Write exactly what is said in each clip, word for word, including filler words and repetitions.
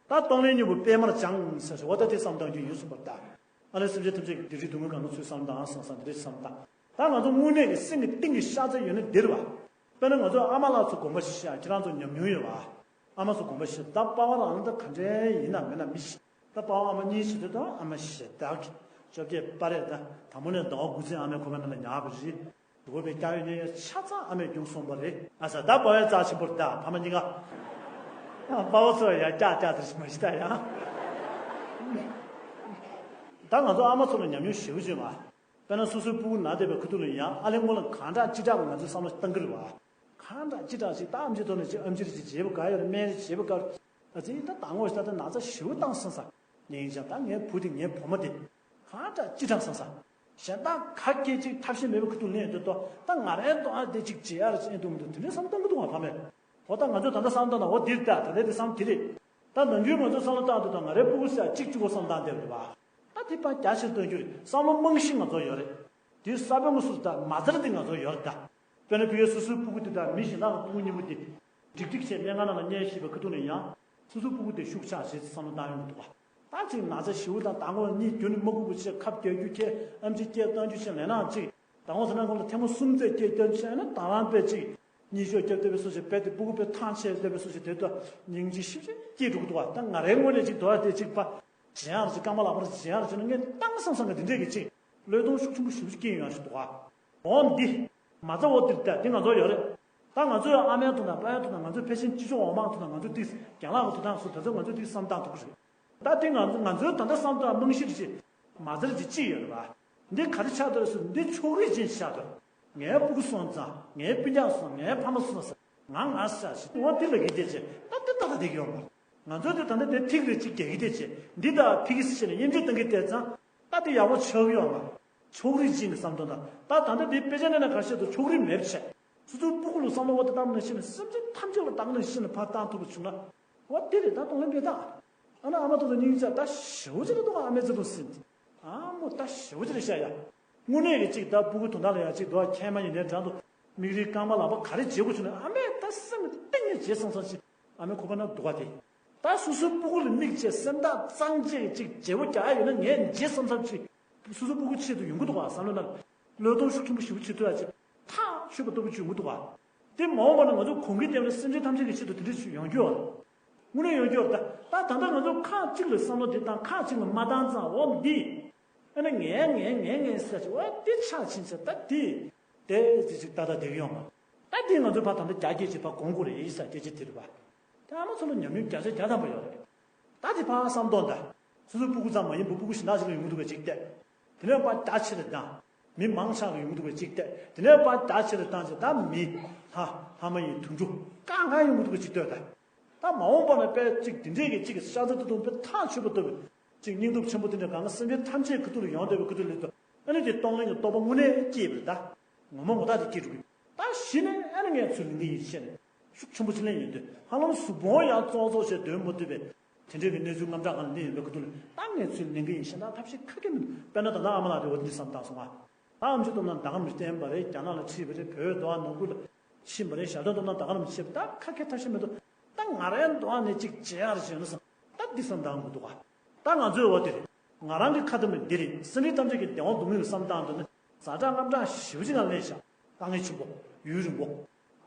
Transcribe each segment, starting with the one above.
ད་གཏོང་ལེན་སྙིང་པོ་པད་མར་སྦྱངས་ཟེར་ཞིག་འོ་ད་དེ་བསམ་བཏང་རྒྱུ་ཡོད་གསུངས་པར་གདའ། ཨ་ནི་སེམས་ཅན་ཐམས་ཅད་ཀྱི་སྡིག་སྒྲིབ་སྡུག་བསྔལ་གང་ག་ཚུལ་བསམ་བཏང་བསམ་བསམ་དེ་རེད་བསམ་བཏང་། ད་ང་ཚོ་དངོས་གནས་ཀྱི་སེམས་ཀྱི་གཏིང་གི་ཤ་ཚ་ཡོད་ན་འདིར་བ། དཔེར་ན་ང་ཚོ་ཨ་མ་ལགས་ཚོ་དགོངས་པ་བཞེས་ཤག་ཁྱེད་རང་ཚོ་ཉམས་མྱོང་ཡོད་བ། ཨ་མ་ཚོ་དགོངས་པ་བཞེས་ད་པ་ཕ་རང་ད་ག་འདྲའི་ཡིན་ན་མིན་ན་མི་ཤེས། ད་པ་ཕ་ཨ་མ་གཉིས་བྱེད་དུས་ད་ཨ་མ་ཞེ་དྲག་གི་བཅོ་བརྒྱད་པ་རེད་ད། དང་པོ་ནས་ཟླ་བ་དགུ་ཙམ་ཨ་མའི་ཁོག་པའི་ནང་ལ་ཉར་བ་རེད། དགོས་པའི་སྐྱ་ཡོད་ཉེ་ཡོད་ཆ་ཚང་ཨ་མས་རྒྱུགས་སོང་པ་རེད། ཨ་ས་ད་པ་ཕའི་རྩ་ཆེན་པོར་ད་ཕ་མ་གཉིས་ཀ་ཨ་པ་ཕ་ཚོ་ཡ་ཀྱག་ཀྱག་དེ་ཞིག་མ་ཤི་ད་ཡ། ད་ང་ཚོ་ཨ་མ་ཚོ་ལ་ཉམས་མྱོང་ཞེ་པོ་ཅིག་ཡོད་མ། དཔེར་ན་སོ་སོའི་སྤུ་གུ་ན་བསྡད་པའི་ཁུ་ཐུག་ལ་ཡང་ཨ་ལས་སྔོན་ལ་གང་དྲག་ཅི་དྲག་ང་ཚོའི་བསམ་བློ་བཏང་གི་རེད་བ། གང་དྲག་ཅི་དྲག་ཅིག་ད་ཨམ་ཆི་ཐོག་ནས་ཅིག་ཨམ་ཆི་རེ་ཅིག་བྱེད་པ་ག་ཡོད་རེད་སྨན་རེ་བྱེད་པ་ག་རེད། ད་ཅིག་ད་དང་པོ་ཞིག་ད་ད་ན་ཚ་ཞེ་པོ་བཏང་སོང་ས། ངས་ཡིན་ཀྱང་ད་ངའི་བུ་དེ་ངའི་བུ་མོ་དེ། གང་དྲག་ཅི་དྲག་སོང་ས། གཞན་དག་ག་གེ་ཅིག་ཐབས་ཤེས་མེད་པའི་ཁུ་ཐུག་ལེན་འདོད་དོ། ད་ང་རའི་དོན་དེ་ཅིག་བྱེད་ཡ་རེ་ཅིག་ཨེ་འདུག་མི་འདུག་དེ་འདྲའི་བསམ་བཏང་གི་འདུག་བ་ཕ་མས། འོ་ད་ང་ཚོས་ད་ལྟ་བསམ་བཏང་ན་འོ་འདིར་ལྟ་ད་ལྟའི་དེ་བསམ་དེ་རེད། ད་ནམ་རྒྱུན་ང་ཚོས་བསམ་བློ་བཏང་དུས་ད་ང་རའི་སྤུ་གུ་ཟེར་ཡ་གཅིག་གཅིག་པོ་བསམ་བཏང་བསྡད་པ་རེད་བ། ད་དེ་ཕར་རྒྱ་ཆེར་གཏོང་རྒྱུ་རེད་བསམ་བློ་རྨང་གཞི་ང་ཚོ་ཡོད་རེད། དེ་ས་བོན་ངོ་སུ་ད་མ་རྩར་དེ་ང་ཚོ་ཡོད་རེད་ད། དཔེར་ན་བུ་ཡོད་སོ་སོའི་སྤུ་གུ་དེ་དང་མི་གཞན་དག་གི་སྤུ་གུ་གཉིས་པོ་དེ། སྒྲིག་སྒྲིག་བྱས་སྨན་ཁང་ནང་ལ་གཉེར་ཤེས་པའི་ཁུ་ཐུག་ནས་ཡང་། སོ་སོའི་སྤུ་གུ་དེ་ཤུགས་ཆག་བྱེད་ཅེས་བསམ་བློ་བཏང་ཡོང་གི་འདུག་བ། ད་ཅིག་ན་ཚ་ཞེ་པོ་དང་ད་ངོ་གཉིད་རྒྱུན་ནས་མ་ཁུག་པ་བྱས་ཁབ་རྒྱག་རྒྱུ་ཁྱེར་ཨམ་ཆི་སྐྱེལ་གཏོང་རྒྱུ་བྱས་ལས་ནང་ཅིག་ད་ངོ་ཚ་ན་ཁོང་ལ་ཐེངས་མ་གསུམ་ཙམ་སྐྱེལ་གཏོང་རྒྱུ་བྱས་ན་ད་རང་དཔེ་ཅིག་གཉིད་ཤོག་སྐྱབས་བསྟོད་པའི་སོ་ཞིག་དཔེ་དེ་སྤུ་གུ་དཔེ་ཐང་ཆད་བསྟོད་པའི་སོ་ཞིག་དེ་ད་སྙིང་རྗེ་ཞིབ་ཞིབ་སྐྱེས་འགྲོ་གི་འདུག་བ། ད་ང་རའི་ངོས་ནས་ཅིག་དོ་བ་དེ་ཅིག་པ་བྱེད་ཡང་ཅིག་རྐང་པ་ལག་པ་རེ་བྱེད་ཡང་ཅིག་ན་ངས་བཏང་བསམ་བསམ་གི་འདི་འདྲས་ཀྱི་ཅིག་བློས་གཏོང་ཤུགས་ཆེན་པོ་ཞེ་པོ་ཅིག་སྐྱེས་ཡོང་ཡ་ཞིག་འདུག་བ། འོ་འདི། མ་རྩ་འོ་འདིར་ལྟ་འདི་ང་ཚོ་ཡོད་རེད། ད་ང་ཚོའི་ཨ་མའི་ཐོག་དང་པ་ཕའི་ཐོག་དང་ང་ཚོའི་ཕལ་ཆེར་སྤྱི་ཚོགས་འོག་མའི་ཐོག་དང་ང་ཚོའི་ཏིས་རྒན་ལགས་ཀྱི་ཐོག་དང་སུ་ད་ཚོ་ང་ཚོའི་ཏིས་བསམ་སྟངས་ཐུག་གི་རེད། ད་འདི་ང་ཚོ་ང་ཚོའི་ད་ལྟ་བསམ་སྟངས་རྨང་གཞི་རེད་ཅེས་མ་རྩ་རེད་ཅེས་ཅི་ཡོད་རེད་བ། འདི་ག་རེ་ཆགས་འདུག་རེད་ཟེར་འདི་ཕྱོགས་རིས་ཅན་ཞིག་ཆགས་འདུག་ངའི་སྤུ་གུ་སོང་ཙང་ངའི་སྤུན་ཀྱག་སོང་ངའི་ཕ་མ་སོང་ཟེར་ང་ང་ཟེར་ཞིག་འོ་འདི་ལ་གི་བལྟས་ཅེས་ད་འདི་ཏག་ཏག་བསྡད་ཀྱི་ཡོད་མ་རེད། ང་ཚོ་འདི་ད་ལྟ་འདི་ཐིག་རེ་གཅིག་རྒྱག་གི་བལྟས་ཅེས་འདི་དག་ཕི་གི་སི་ཤེས་ནས་དབྱེ་འབྱེད་གཏོང་གི་བལྟས་ཙང་། ད་དེ་ཡག་པོ་ཆགས་ཡོད་མ། ཕྱོགས་རིས་ཅན་གྱི་བསམ་དོན་དང་ད་ད་ལྟ་དེ་དཔེ་ཆ་ནས་ན་ཁ་ཤས་དུ་ཕྱོགས་རིས་མེད་པ་བྱས། སོ་སོའི་སྤུ་གུ་ལ་བསམ་བློ་བ་དེ་བཏང་ནས་ཤེས་ནས་སེམས་ཅན་ཐམས་ཅད་ལ་བཏང་ནས་ཤེས་ནས་ཕར་བཏང་ཐུབ་པ་བྱུང་ན། འོ་དེ་རེད་ད་གཏོང་ལེན་འབད་ཐག་ཨ་ན་ཨ་མ་ཏོ་ཏོ་སྙིང་རྗེ་ད་ཞེ་པོ་ཅིག་ལ་གཏོང་ཨ་མའི་བརྩེ་དུང་སེམས་དེ། ཨ་མོ་ད་ཞེ་པོ་ཅིག་ལ་བཤད་ཡ། དངོས་གནས་ཀྱི་ཅིག་ད་སྤུ་གུ་དོན་དག་ལ་ཡ་ཅིག་འདུག་ཨ་ཁྱད་མ་ཡིན་ནའི་འགྲམ་དུ་མིག་རིལ་རྐང་པ་ལག་པ་ག་རེ་བྱེད་དགོས་བྱུང་ན་ཨ་མས་ད་སེམས་ཏིང་ངེ་བྱེད་སོང་སོང་ཞིག་ཨ་མའི་ཁོ་པ་ན་སྡུག་ག་དེ། ད་སོ་སོའི་སྤུ་གུ་ལ་དམིགས་བྱས་སེམས་ཐག་གཙང་བཅད་ཅིག་བྱེད་པོ་རྒྱག་ཡ་ཡོད་ན་ངས་བྱེད་བསམ་བསམ་ཅིག་སོ་སོའི་སྤུ་གུ་ཆེད་དུ་ཡོང་གི་འདུག་བ་བསམ་བློ་ནང་བློས་གཏོང་ཤུགས་ཆེན་པོ་ཞེ་པོ་བྱེད་ཐུབ་ཡ་ཅིག་ཐག་ཆོད་པ་ལྟ་བུ་ཅིག་ཡོང་གི་འདུག་བ། དེ་མ་འོངས་པ་ན་ང་ཚོ་གོང་གི་སྟེང་ལ་སེམས་ཅན་ཐམས་ཅད་ཀྱི་ཆེད་དུ་དེ་འདྲ་ཞིག་ཡོང་རྒྱུ་ཡོད་རེད། དངོས་གནས་ཡོང་རྒྱུ་ཡོད་རེད་ད། ད་ད་ལྟ་ང་ཚོ་ཁག་གཅིག་ལ་བསམ་བློ་དེ་བཏང་ཁག་གཅིག་ལ་མ་བཏང་ཙང་འོ་འདི། ཨ་ནི་ངས་ངས་ངས་ངས་ཟེར་ཅིག་འོ་འདི་ཆགས་ཕྱིན་ཚེ་ད་འདི། དེ་ཅི་ཅིག་ཏག་ཏག་བསྡད་ཀྱི་ཡོད་མ། ད་འདི་ང་ཚོ་ཕར་ད་ལྟ་རྒྱ་སྐྱེད་ཅིག་ཕར་གོང་དགོས་རེད་ཡིན་ས་སྐད་ཆ་དེ་རེད་པ། ད་ཨ་མ་ཚོ་ལ་ཉམས་མྱོང་བརྒྱ་ཆ་བརྒྱ་ཐམ་པ་ཡོད་རེད། ད་དེ་ཕར་བསམ་དོན་ད། སོ་སོའི་སྤུ་གུ་ཙམ་མ་ཡིན་པར་སྤུ་གུ་གཞན་དག་ཞིག་ལ་ཡོང་གི་འདུག་གས་གཅིག་བལྟས། དེ་ནས་ཕར་རྒྱ་ཆེ་རུ་བཏང་། མི་མང་ཆེ་རུ་ཡོང་གི་འདུག་གས་གཅིག་བལྟས། དེ་ནས་ཕར་རྒྱ་ཆེ་རུ་བཏང་ཅིག་ད་མི། ལྷ། ལྷ་མ་ཡིན་དུད་འགྲོ། གང་གང་ཡོང་གི་འདུག་གས་གཅིག་ལྟོས་ད། ད་མ་འོངས་པ་ན་དཔེ་གཅིག་དེ་འདྲས་ཀྱི་གཅིག་ཤ་ཚ་ཏོག་ཏོ་དཔེ་ཐག་ཆོད་པ་ལྟ་བུ། གཅིག་སྙིང་སྟོབས་ཆེན་པོ་དེ་འདྲ་གང་ག་སེམས་ཅན་ཐམས་ཅད་ཁུ་ཐུག་ལ་ཡོང་བསྡད་པའི་ཁུ་ཐུག་ལ་ཏོ། ཨ་ནི་དེ་གཏོང་ལེན་གྱི་རྟོགས་པ་དངོས་གནས་སྐྱེས་པ་རེད་ད། ངོ་མ་ངོ་ཐག་དེ་སྐྱེས་འགྲོ་གི། ད་གཞི་ནས་ཨ་ནི་ངས་ཚུར་ལེན་གི་ཡིན་ཤེས་ནས། ཤུགས་ཆེན་པོ་ཅིག་ལེན་ཡོང་དུས་ཧ་ལམ་གཟུགས་ཕུང་ཡང་ཙོག་ཙོག་བྱས་འདོན་མ་ཐུབ་པས། དེ་འདྲའི་གི་གནས་ཚུལ་དངངས་སྐྲག་གང་ལ་གནས་ཡོད་པའི་ཁུ་ཐུག་ལ་ད་ངས་ཚུར་ལེན་གི་ཡིན་ཤེས་ན་ཐབས་ཤེས་ཁ་སྐད་མི་འདུག་དཔེར་ན་ད་ལྟ་ཨ་མ་ལགས་དེ་འོ་འདི་བསམ་བཏང་སོང་ང་། ད་ཨམ་ཆི་སྟོབས་ན་ཟླ་གམ་རེ་བསྟན་པ་རེད། རྒྱ་ནག་ལ་ཁྲིད་པ་རེད། བོད་དོ་ནང་ཁུལ་ལ་ཕྱིན་པ་རེད། ཞབས་བརྟན་སྟོབས་ན་ཟླ་གམ་རེ་ཕྱིན་པ་ད་ཁ་སྐད་ཐབས་ཤེས་མི་འདུག་ད་ང་རའི་འདོད་པ་ནས་གཅིག་བྱེད་ཡག་རེ་བྱས་ན་བསམ་ད་འདི་བསམ་བཏང་དགོས་འདུག་ག་ད་ང་ཚོའི་འོ་དེ་རེད། ང་རང་གི་ཁ་ཏ་མི་འདི་རེད། སེམས་ཅན་ཐམས་ཅད་ཀྱི་བདེ་བ་སྡུག་བསྔལ་བསམ་བཏང་འདོད་ན་ཛ་དྲག་དངངས་སྐྲག་ཞེ་པོ་ཅིག་ངང་ལེན་བཞག་དཀའ་ངལ་ཆེན་པོ་ཡུན་རིང་པོ།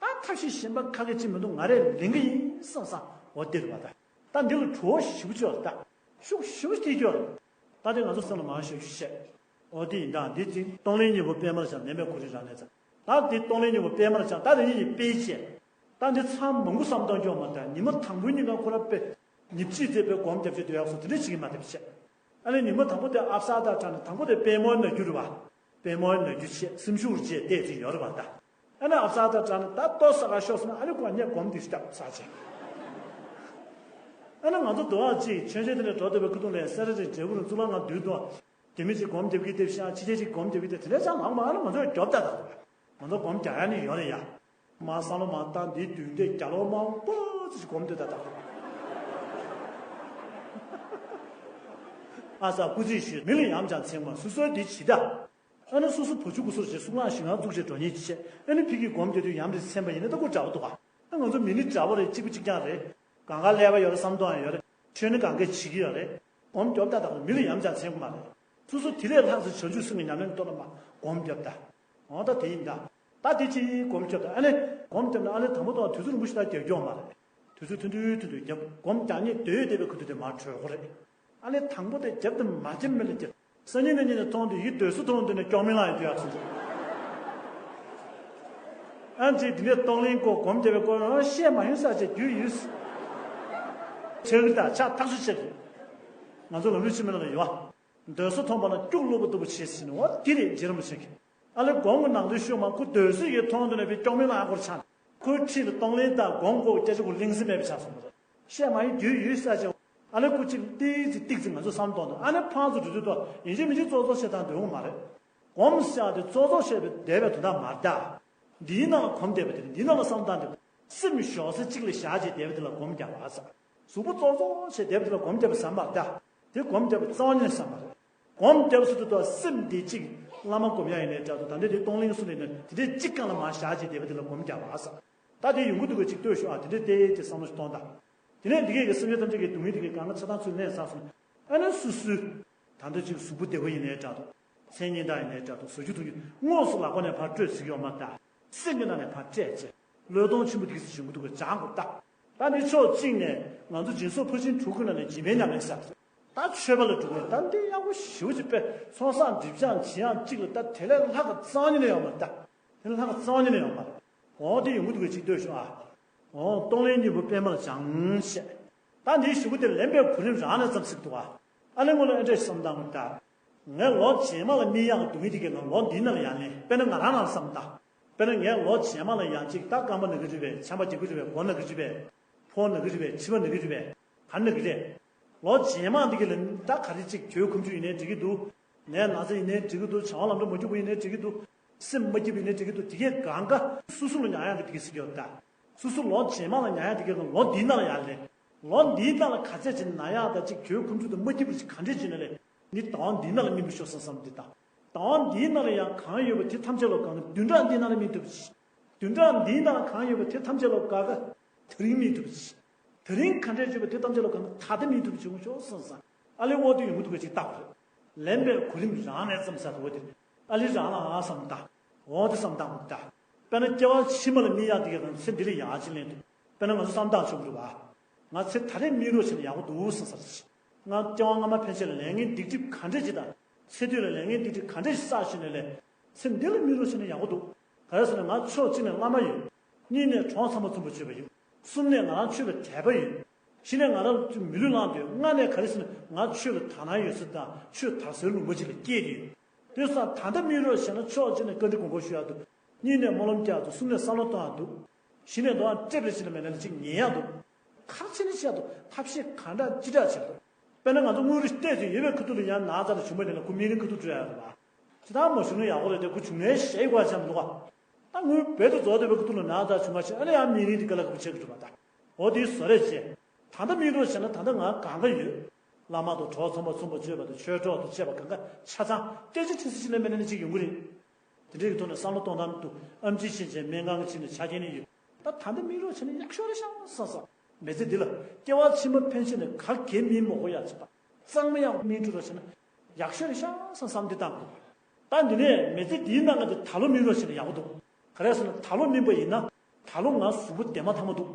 ད་ཐབས་ཤེས་གཞན་པ་ཁ་སྐད་ཅིག་མི་འདུག་ང་རས་ལེན་གི་ཡིན་བསམ་བསམ་འོ་དེ་རེད་བ་ད། ད་འདི་ལ་བྲོ་བ་ཞེ་པོ་ཅིག་ཡོད་རེད་ད། ཤུགས་ཞེ་པོ་ཅིག་སྐྱེ་རྒྱུ་ཡོད་རེད། ད་དེ་ང་ཚོ་སེམས་ལ་མང་ཞེ་པོ་ཅིག་བཤད། འོ་དེ་ཡིན་ད་འདི་ཚིག་གཏོང་ལེན་སྙིང་པོ་པད་མར་སྦྱངས་ནད་མེད་གོ་རིམ་རབ་གནས་ཙམ། ད་དེ་གཏོང་ལེན་སྙིང་པོ་པད་མར་སྦྱངས་ད་དེ་ཡིན་ཡིན་དཔེ་བྱས། ད་འདི་ཚང་མང་པོ་བསམ་བཏང་རྒྱུ་མ་ད་ཉི་མ་དང་པོའི་ཉིན་གང་ཁོ་ར་དཔེ། ཉིབ་ཅིག་བྱས་པའི་སྒོམ་རྒྱབ་ཅིག་སྡོད་ཡག་སོ་དེ་འདྲ་བྱེད་ཀྱི་མ་རེད་བཤད། ཨ་ནི་ཉི་མ་དང་པོ་དེ་ཨབ་སར་ད་དྲངས་ནས་དང་པོ་དེ་པད་མོའི་ན་རྒྱུ་རེད་བ། པད་མོའི་ན་རྒྱུ་བྱས་སེམས་ཤུགས་རེ་བྱས་བལྟས་ཚིག་ཡོད་རེད་བ་ད། ཨ་ནི་ཨབ་སར་ད་དྲངས་ནས་ད་ལྟོ་ཟ་ག་ཤོག་ཟེར་ན་ཨ་ནི་ཁོ་ངས་སྒོམ་དེ་སྟབས་ཟ་བྱས། ཨ་ནི་ང་ཚོ་དུ་བ་ཅིག་མཆོད་མཇལ་དེ་ནས་འགྲོ་བསྡད་པའི་ཁུ་ཐུག་ལས་སེ་ར་རི་འབྲས་སྤུངས་གཙུག་ལག་ཁང་མདུན་དུ། རྒྱ་མི་ཅིག་སྒོམ་རྒྱབ་ཀྱི་དེ་བཞག་ཕྱི་རྒྱལ་ཅིག་སྒོམ་རྒྱབ་ཀྱི་དེ་དེ་འདྲ་ཅང་མང་མང་ང་ཚོས་རྒྱོབ་ད་ད། ང་ཚོ་སྒོམ་རྒྱག་ཡ་ནི་ཡོད་རེད་ཡ། མ་བསམ་བློ་མ་བཏང་འདིའི་མདུན་དེ་རྒྱ་ལོ་མང་པོ་ཅིག་སྒོམ་སྡོད་ད་ད། ཨ་ས་སྐུ་ཚེ་ཞུ་མི་ལ་ཡམ་ཅང་ཚིག་མ་སུ་སོའི་འདི་ཇི་ད། ཨ་ནི་སོ་སོ་བུ་ཆུང་ཀུ་སོར་བྱེད་གསུང་ངག་ཞིང་ཁང་བཙུགས་བྱས་འགྲོ་ཉེན་ཅི་བྱེད་ཨ་ནི་ཕི་གི་སྒོམ་རྒྱག་དུས་ཡམ་རེ་ཚན་པ་ཡིན་ན་ད་ཁོ་འདྲ་པོ་འདུག་ག་ཨ་ང་ཚོ་མི་ནི་འདྲ་པོ་རེད་གཅིག་པུ་གཅིག་རྐྱང་རེད། གང་ག་ཀླད་པ་ཡོད་རེད་བསམ་སྟངས་ཡོད་རེད། ཆོས་ནི་གང་གས་བྱེད་ཀྱི་ཡོད་རེད། སྒོམ་རྒྱོབ་ད་དང་མི་ལ་ཡ་མཚན་ཟེར་གི་མ་རེད། སོ་སོ་དེ་ལས་ལྷག་ཙམ་བྱང་ཆུབ་སེམས་ཀྱི་ཉམས་ལེན་གཏོང་ན་མ་སྒོམ་རྒྱོབ་ད། འོ་ད་དེ་ཡིན་ད། ད་དེ་ཅི་སྒོམ་རྒྱོབ་ད། ཨ་ནི་སྒོམ་རྒྱོབ་ན་ཨ་ནི་དང་པོ་དང་དུས་ཚོད་རིང་པོ་ཞིག་ད་རྒྱབ་རྒྱོབ་མ་རེད། དུས་ཚོད་ཐུང་ཐུང་ཐུང་ཐུང་རྒྱབ། སྒོམ་རྒྱག་ཉེས་སྡོད་བསྡད་པའི་ཁུ་ཐུ་དེ་མར་གྲོལ་གོ་རེད། ཨ་ནི་དང་པོ་དེ་རྒྱབ་དེ་མ་རྒྱབ་མི་ལ་རྒྱབ། སང་ཉིན་གནངས་ཉིན་ནས་མཐོང་དུས་ཡིད་སྡོད་སུ་མཐོང་དུས་ནས་སྐྱོག་མིན་ལ་ཡིན་དུས་ཨ་སུ། ཨ་ཅེ་དེ་ནས་གཏོང་ལེན་སྐོར་སྒོམ་རྒྱབ་པའི་སྐོར་ཡང་བཤད་མ་ཡོང་ས་ཅེ་རྒྱུས་ཡོད། ཆགས་ཀྱི་ད་ཆགས་ཐག་ཆོད་ཆགས་ཀྱི། ང་ཚོ་ལམ་ལུགས་ཕྱི་མི་ལ་ཡོད། སྡོད་སུ་མཐོང་པ་ན་སྐྱུག་བླུགས་པ་ལྟ་བུ་བྱེད་ཟིན་འོ་དེ་རེད་རྗེ་རིན་པོ་ཆེ་གི། ཨ་ལེ་སྒོམ་གྱི་ནང་དུ་ཤོད་མ་ཁུ་སྡོད་སུ་ཡིད་སྡོད་སུ་མཐོང་དུས་ནས་བི་སྐྱོག་མིན་ལ་སྐོར་ཆགས། ཁོའི་འཁྲིས་ལ་གཏོང་ལེན་དང་སྒོམ་དགོས་སྐད་ཆ་ཁོ་གླེང་སྲིད་མེད་པ་ཆགས་སོང་བ་རེད། བཤད་མ་ཡིན་རྒྱུས་ཡོད་ས་ཆེ། ཨ་ནི་ཁོ་གཅིག་ཏིག་ཙི་ཏིག་ཙི་ང་ཚོ་བསམ་གཏོང་དང་ཨ་ནི་ཕངས་ཚོ་འགྲོ་དུས་ཐོག་ཡིན་གཅིག་མིན་གཅིག་ཙོག་ཙོག་བྱེད་སྟངས་འདོད་ངོ་མ་རེད། སྒོམ་བཤད་དེ་ཙོག་ཙོག་བྱས་པའི་བསྡད་པའི་དོན་དག་མ་རེད་ད། འདིའི་ནང་ལ་གོམས་བསྡད་པ་དེ་འདིའི་ནང་ལ་བསམ་སྟངས་དེ་སེམས་ཞོག་ས་གཅིག་ལ་བཞག་བྱས་བསྡད་པ་དེ་ལ་སྒོམ་རྒྱག་པ་ཟེར། གཟུགས་པོ་ཙོག་ཙོག་བྱས་བསྡད་པ་དེ་ལ་སྒོམ་རྒྱབ་པ་བསམ་པ་རེད་ད། དེ་སྒོམ་རྒྱབ་པ་རྩ་བ་ཉིད་ནས་བསམ་པ་རེད། སྒོམ་རྒྱབ་སུ་དུ་དོ་སེམས་འདི་གཅིག་བླ་མ་སྒོམ་ཡ་ཡིན་ནའི་འདྲ་དོ་ད་འདི་དེ་གཏོང་ལེན་སུ་ལས་ནས་དེ་འདྲའི་གཅིག་གང་ལ་མ་བཞག་ཅེས་བསྡད་པ་དེ་ལ་སྒོམ་རྒྱག་པ་ཟེར། ད་དེ་ཡོང་གི་འདུག་གི་གཅིག་ལྟོས་ཤོག་ཨ་དེ་འདྲའི་ལྟས་ཀྱི་བསམ་བློ་ཞིག་གཏོང་དང་། དེ་ནས་འདི་གས་ཀྱི་སེམས་ཅན་ཐམས་ཅད་ཀྱི་སྡུག་བསྔལ་དེ་གའི་གང་ག་ཆ་ཚང་ཚུར་གནས་ཚར་སོང་། ཨ་ནི་སུ་སུའི་ད་ལྟ་ཅིག་གཟུགས་པོ་བདེ་པོ་ཡིན་ནའི་འདྲ་དོ། མཚན་སྙན་གྲགས་ཡིན་ནའི་འདྲ་དོ་ཟ་རྒྱུ་འཐུང་རྒྱུ་དངོས་སུ་ལག་པ་ནས་ཕར་སྤྲོད་ཟིག་ཡོད་མ་རེད་ད། སེམས་ཀྱི་ནང་ནས་ཕར་སྤྲད་ཅེས་བློས་གཏོང་ཆེན་པོ་འདི་གས་སུ་བྱུང་གི་འདུག་གི་སྦྱང་དགོས་ད། ད་ནི་ཕྱོགས་གཅིག་ནས་ང་ཚོ་སྦྱིན་སོགས་ཕར་ཕྱིན་དྲུག་གི་ནང་ནས་སྦྱིན་པའི་ཉམས་ལེན་ཟེར། ད་ཆོས་པ་ལ་འགྲོ་མཁན་ད་འདི་ཡག་པོ་ཞེ་པོ་ཅིག་དཔེ་ཚོང་ཟོག་སྒྲིབ་སྦྱང་བྱེད་ཡག་གཅིག་ལ་ད་དེ་ལས་ལྷག་ག་རྩ་བ་ཉིད་ནས་ཡོད་མ་རེད་ད། དེ་ལས་ལྷག་ག་རྩ་བ་ཉིད་ནས་ཡོད་མ་རེད། འོ་དེ་ཡོང་གི་འདུག་གས་ཅིག་ལྟོས་ཤོག་ཨ། འོ་གཏོང་ལེན་གཉིས་པོ་པད་མར་སྦྱང་ཞེས། ད་འདིའི་གཞུག་གུ་དེ་ལེན་པའི་གོ་རིམ་རང་ནས་ཙམ་ཞིག་འདུག་ཨ། ཨ་ནི་སྔོན་ལ་ཨེ་འདྲས་བསམ་སྟངས་ད། ངས་ལོ་རྗེས་མ་ལ་སྨིན་ཡག་གི་སྡུག་བསྔལ་དེ་གའི་ནང་ལོ་འདིའི་ནང་ལ་ཡང་ལེན་དཔེར་ན་ང་རང་ནང་བསམ་ད། དཔེར་ན་ངས་ལོ་རྗེས་མ་ལ་ཡང་ཅིག་ད་རྐང་པ་ན་གི་རེད་པས་ཆམ་པ་རྒྱག་གི་རེད་པས་མགོ་ན་གི་རེད་པས། ཕོ་ན་གི་རེད་པས་མཆིན་པ་ན་གི་རེད་པས་ག་ན་གི་རེད། ལོ་རྗེས་མ་འདི་གི་ལ་ད་ག་རེ་ཅིག་གྱོད་ཁུམ་ཆུ་ཡིན་ནའི་འགྲིག་གི་འདུག་ནད་ན་ཚ་ཡིན་ནའི་འགྲིག་གི་འདུག་བྱ་བ་ལམ་འགྲོ་མ་རྒྱུག་པ་ཡིན་ནའི་འགྲིག་གི་འདུག་སེམས་མ་སྐྱིད་པ་ཡིན་ནའི་འགྲིག་གི་འདུག་དེ་གས་གང་ག་སོ་སོ་ལ་ཉར་ཡག་གི་དེ་གས་ཟེར་གྱི་ཡོད་ད། སོ་སོ་ལོ་རྗེས་མ་ལ་ཉར་ཡག་དེ་གས་ལོ་འདིའི་ནང་ལ་ཡར་ལེན། ལོ་འདིའི་ནང་ལ་ག་ཚད་ཅིག་ན་ཡག་ད་ཅིག་གྱོད་ཁུམ་ཆུ་དང་མ་སྐྱིད་པ་ཅིག་ག་འདྲས་ཅིག་ན་ལས་ནི་ད་འདིའི་ནང་ལ་སྨིན་པ་ཤོག་བསམ་བསམ་འདི་ད། ད་འདིའི་ནང་ལ་ཡང་གང་ཡོད་པ་དེ་ཐམས་ཅད་ལ་གང་ག་བདུན་ཕྲག་འདིའི་ནང་ལ་སྨིན་ཐུབ་ཅིག་བདུན་ཕྲག་འདིའི་ནང་ལ་གང་ཡོད་པ་དེ་ཐམས་ཅད་ལ་ག་ག་དེ་རིང་སྨིན་ཐུབ་ཅིག་དེ་རིང་ག་འདྲས་བྱུང་བ་དེ་ཐམས་ཅད་ལ་གང་ད་ལྟ་སྨིན་ཐུབ་བྱུང་ཤོག་བསམ་བསམ། ཨ་ལེ་འོ་དེ་ཡོང་གི་འདུག་གས་ཅིག་བལྟ་དགོས་རེད། ལེན་པའི་གོ་རིམ་རང་ནས་ཙམ་ཟེར་འོ་དེ། ཨ་ལེ་རང་ལ་ཨ་བསམ་བལྟ། འོ་དེ་བསམ་བཏང་དགོས་ད། དཔེར་ན་སྐྱེ་བ་ཕྱི་མ་ལ་སྨིན་ཡག་དེ་གའི་གང་ཚེ་འདི་ལ་ཡག་ཅིག་ལེན་ཐུབ། དཔེར་ན་ང་ཚོ་བསམ་བཏང་ཆོག་གི་རེད་བ། ང་ཚེ་ད་རེས་སྨིན་རོགས་བྱས་ན་ཡག་པོ་འདུག་བསམ་ས་རེད། ང་སྐྱེ་བ་སྔ་མ་ཕན་ཆད་ལ་ལས་ངན་སྡིག་སྒྲིབ་ག་འདྲས་ཅིག་དང་། ཚེ་སྟོད་ལ་ལས་ངན་སྡིག་སྒྲིབ་ག་འདྲས་ཅིག་བསགས་བཞིན་ནས་ལས། ཚེ་འདི་ལ་སྨིན་རོགས་བྱས་ན་ཡག་པོ་འདུག་ག་རེ་ཟེར་ན་ང་ཕྱོགས་གཅིག་ནས་བླ་མ་ཡོད། གཉིས་ནས་གྲོགས་ཚང་མ་འཛོམས་པ་བྱས་པ་ཡོད། གསུམ་ནས་ང་རང་ཆོས་ལ་དད་པ་ཡོད། བཞི་ནས་ང་རང་ཚོའི་མི་ལུས་བླངས་ཡོད། ལྔ་ནས་ག་རེ་ཟེར་ན་ང་ཆོས་ལ་དག་སྣང་ཡོད་ཚུལ་དང་ཆོས་དར་སའི་ལུང་པ་ཅིག་ལ་སྐྱེས་ཡོད། དེ་སོང་ད་ལྟ་སྨིན་རོགས་བྱས་ན་ཕྱོགས་གཅིག་ནས་བཀའ་འདྲི་དགོངས་སྐོར་ཞུ་ཡག་འདུག་གཉིས་ནས་སྨོན་ལམ་རྒྱག་འདུག་གསུམ་ནས་བསམ་བློ་གཏོང་ཡག་འདུག་བཞི་ནས་འདུག་ཨ་སྤྲད་པའི་ཕྱིར་ལ་མེད་ན་ཅིག་ཉན་ཡག་འདུག་ག་རེ་བྱས་ནས་བཤད་འདུག་ཐབས་ཤེས་གང་དྲག་ཅི་དྲག་བྱས་འདུག་དཔེར་ན་ང་ཚོ་དངུལ་རིགས་གཏད་དུ་ཡོད་པའི་ཁ་ཐུག་ལ་ཡང་ན་ཚ་ལ་བྱུང་བ་ཡིན་ན་ཁོ་སྨན་རིན་ཁ་ཐུག་སྤྲོད་ཡག་རེད་བ། ཇི་ལྟར་མ་བྱུང་ན་ཡག་པོ་རེད་དེ་ཁོ་བྱུང་ནའི་ཞེ་གི་བ་བྱས་མི་འདུག་ག་ད་དངུལ་རྦད་དེ་རྫོགས་བསྡད་པའི་ཁ་ཐུག་ལ་ན་ཚ་བྱུང་བ་བྱས་ཨ་ནི་ཡང་སྨན་རིན་དེ་ག་ལ་ག་བ་བྱེད་དགོས་རེད་བ་ད། འོ་དེའི་བཟོ་རེ་བྱས། ད་ལྟ་སྨིན་རོགས་བྱས་ན་ད་ལྟ་ང་གང་ག་ཡོད། བླ་མ་དང་གྲོགས་ཚང་མ་འཛོམས་པ་བྱས་པ་དང་ཆོས་གྲོགས་དང་བཅས་པ་གང་ག་ཆ་ཚང་སྐད་ཆ་དྲི་ས་ཅིག་ལས་མེད་ན་ནི་ཅིག་ཡོང་གི་རེད། དེ་འདྲའི་གི་ཐོག་ནས་བསམ་བློ་གཏོང་སྟངས་འདུག་ཨེམ་ཆི་ཕྱིན་ཆད་སྨན་ཁང་གི་ཕྱིན་ནས་ཆ་རྐྱེན་ནི་ཡོད། ད་ད་ལྟ་སྨིན་རོགས་བྱས་ན་ཡག་ཤོས་རེད་ཤག་བསམ་བསམ། མི་ཚེ་འདི་ལ་སྐྱེ་བ་ཕྱི་མ་ཕན་ཆད་ནས་ག་གེ་སྨིན་མ་དགོས་ཡག་བྱེད་པ། གཙང་མ་ཡང་སྨིན་འགྲོ་རོགས་བྱས་ན་ཡག་ཤོས་རེད་ཤག་བསམ་བསམ་འདི་བཏང་དགོས། ད་འདི་ནས་མི་ཚེ་འདིའི་ནང་ག་དེ་ད་ལོ་སྨིན་རོགས་བྱས་ན་ཡག་པོ་འདུག་ག་རེ་ཟེར་ན་ད་ལོ་སྨིན་པ་ཡིན་ན་ད་ལོ་ང་གཟུགས་པོ་བདེ་མ་ཐག་མ་འདུག་